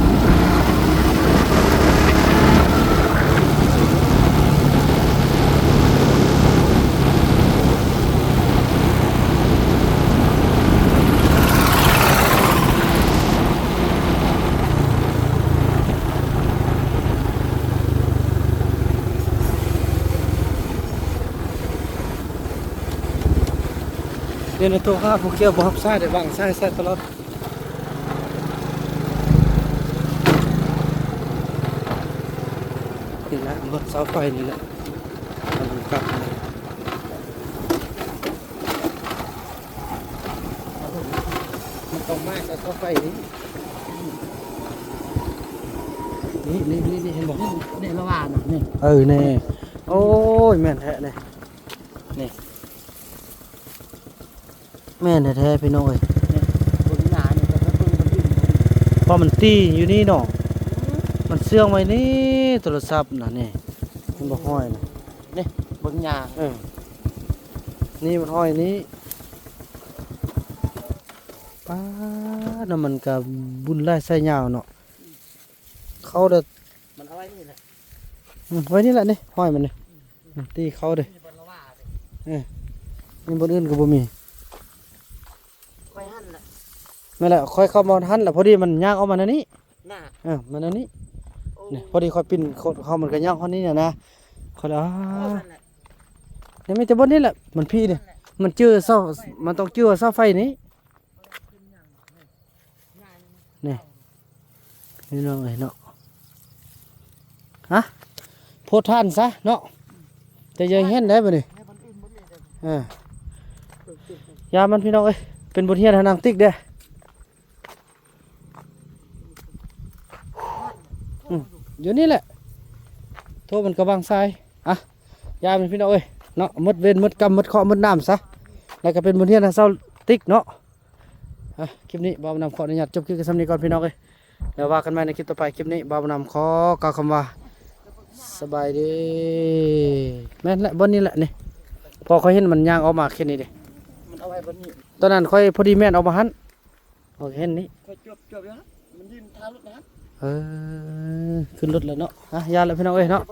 ດຽວນີ້ໂທຫາຜູ້ກ່ຽວບໍ່ຮັບສາຍເດ້ ວາງສາຍໃສ່ຕະຫຼອດ. ນີ້ແຫຼະ ລົດເສົາໄຟນີ້ແຫຼະ ມັນກັບ ມັນຕ້ອງມາໃສ່ເສົາໄຟນີ້ ນີ້ ນີ້ ນີ້ ນີ້ ເຫັນບໍ່? ນີ້ລະວ່ານະ ນີ້ ເອີ ນີ້ ໂອ້ຍ ແມ່ນແທ້ນີ້ ນີ້ ແມ່ນແທ້ໆ ພີ່ນ້ອງເອີຍ ເບິ່ງໜ້ານີ້ກໍເບິ່ງຄົນອື່ນ ເພາະມັນຕີຢູ່ນີ້ເນາະ ມັນເຊື່ອງໄວ້ນີ້ ໂທລະສັບນະ ນີ້ ເຫັນບໍ່? ຮອຍນະ ນີ້ ເບິ່ງຫຍ້າ ເອີ ນີ້ມັນຫ້ອຍນີ້ ປ້າດ ແລ້ວມັນກະບຸນຫຼາຍສາຍຍາວເນາະ ເຂົ້າເດີ ມັນເອົາໄວ້ນີ້ແຫຼະ ອືມ ໄວ້ນີ້ແຫຼະນີ້ ຫ້ອຍມັນນີ້ ອືມ ຕີເຂົ້າເດີ ມີບ່ອນລະວ່າເດີ ເອີ ມີບ່ອນອື່ນກໍບໍ່ມີ ໄວ້ຫັ້ນແຫຼະ ແມ່ນແຫຼະ ຂ້ອຍເຂົ້າມາຫັ້ນແຫຼະ ພໍດີມັນຍ່າງອອກມາແນວນີ້ ໜ້າ ເອີ ມາແນວນີ້ ໂອ້ ນີ້ ພໍດີຂ້ອຍປິ່ນເຂົ້າ ມັນກໍຍ່າງຮອດນີ້ນະ ຂ້ອຍລະ ອໍ ນັ້ນແຫຼະ ນີ້ມີແຕ່ບ່ອນນີ້ແຫຼະ ມັນພີ້ນີ້ ນັ້ນແຫຼະ ມັນຈື່ເສົາ ມັນຕ້ອງຈື່ເສົາໄຟນີ້ ນີ້ ພີ່ນ້ອງເອີຍເນາະ ຮະ ໂພດທ່ານຊະເນາະ ແຕ່ຢ່າເຫັນໄດ້ບັດນີ້ ເອີ ຢ່າມັນ ພີ່ນ້ອງເອີຍ ເປັນບົດຮຽນໃຫ້ນາງຕິກເດ້ ອືມ ຢູ່ນີ້ແຫຼະ ໂທມັນກະວາງສາຍ ອ່ະ ຢ່າມັນ ພີ່ນ້ອງເອີຍເນາະ ໝົດເວນໝົດກຳ ໝົດເຄາະໝົດນາມຊະ ແລ້ວກະເປັນບົດຮຽນໃຫ້ຊາວຕິກເນາະ. ອ່ະ ຄລິບນີ້ບ່າວບຸນນຳຂໍອະນຸຍາດຈົບຄລິບກັນສ່ຳນີ້ກ່ອນ ພີ່ນ້ອງເອີຍ ແລ້ວວ່າກັນໃໝ່ໃນຄລິບຕໍ່ໄປ ຄລິບນີ້ບ່າວບຸນນຳຂໍກ່າວຄຳວ່າ ສະບາຍດີ ແມ່ນແຫຼະ ບ່ອນນີ້ແຫຼະນີ້ ເພາະຂ້ອຍເຫັນມັນຍ່າງອອກມາເຂດນີ້ເດ້ ມັນເອົາໄວ້ບ່ອນນີ້ ຕອນນັ້ນຂ້ອຍພໍດີແມ່ນອອກມາຫັ້ນ ຂ້ອຍເຫັນນີ້ ຂ້ອຍຈວບ ຈວບຢູ່ຫັ້ນ ມັນຢືນຖ້າລົດຫັ້ນ ເອີ ຂຶ້ນລົດແລ້ວເນາະ ອ່ະ ຢ່າລະ ພີ່ນ້ອງເອີຍເນາະ.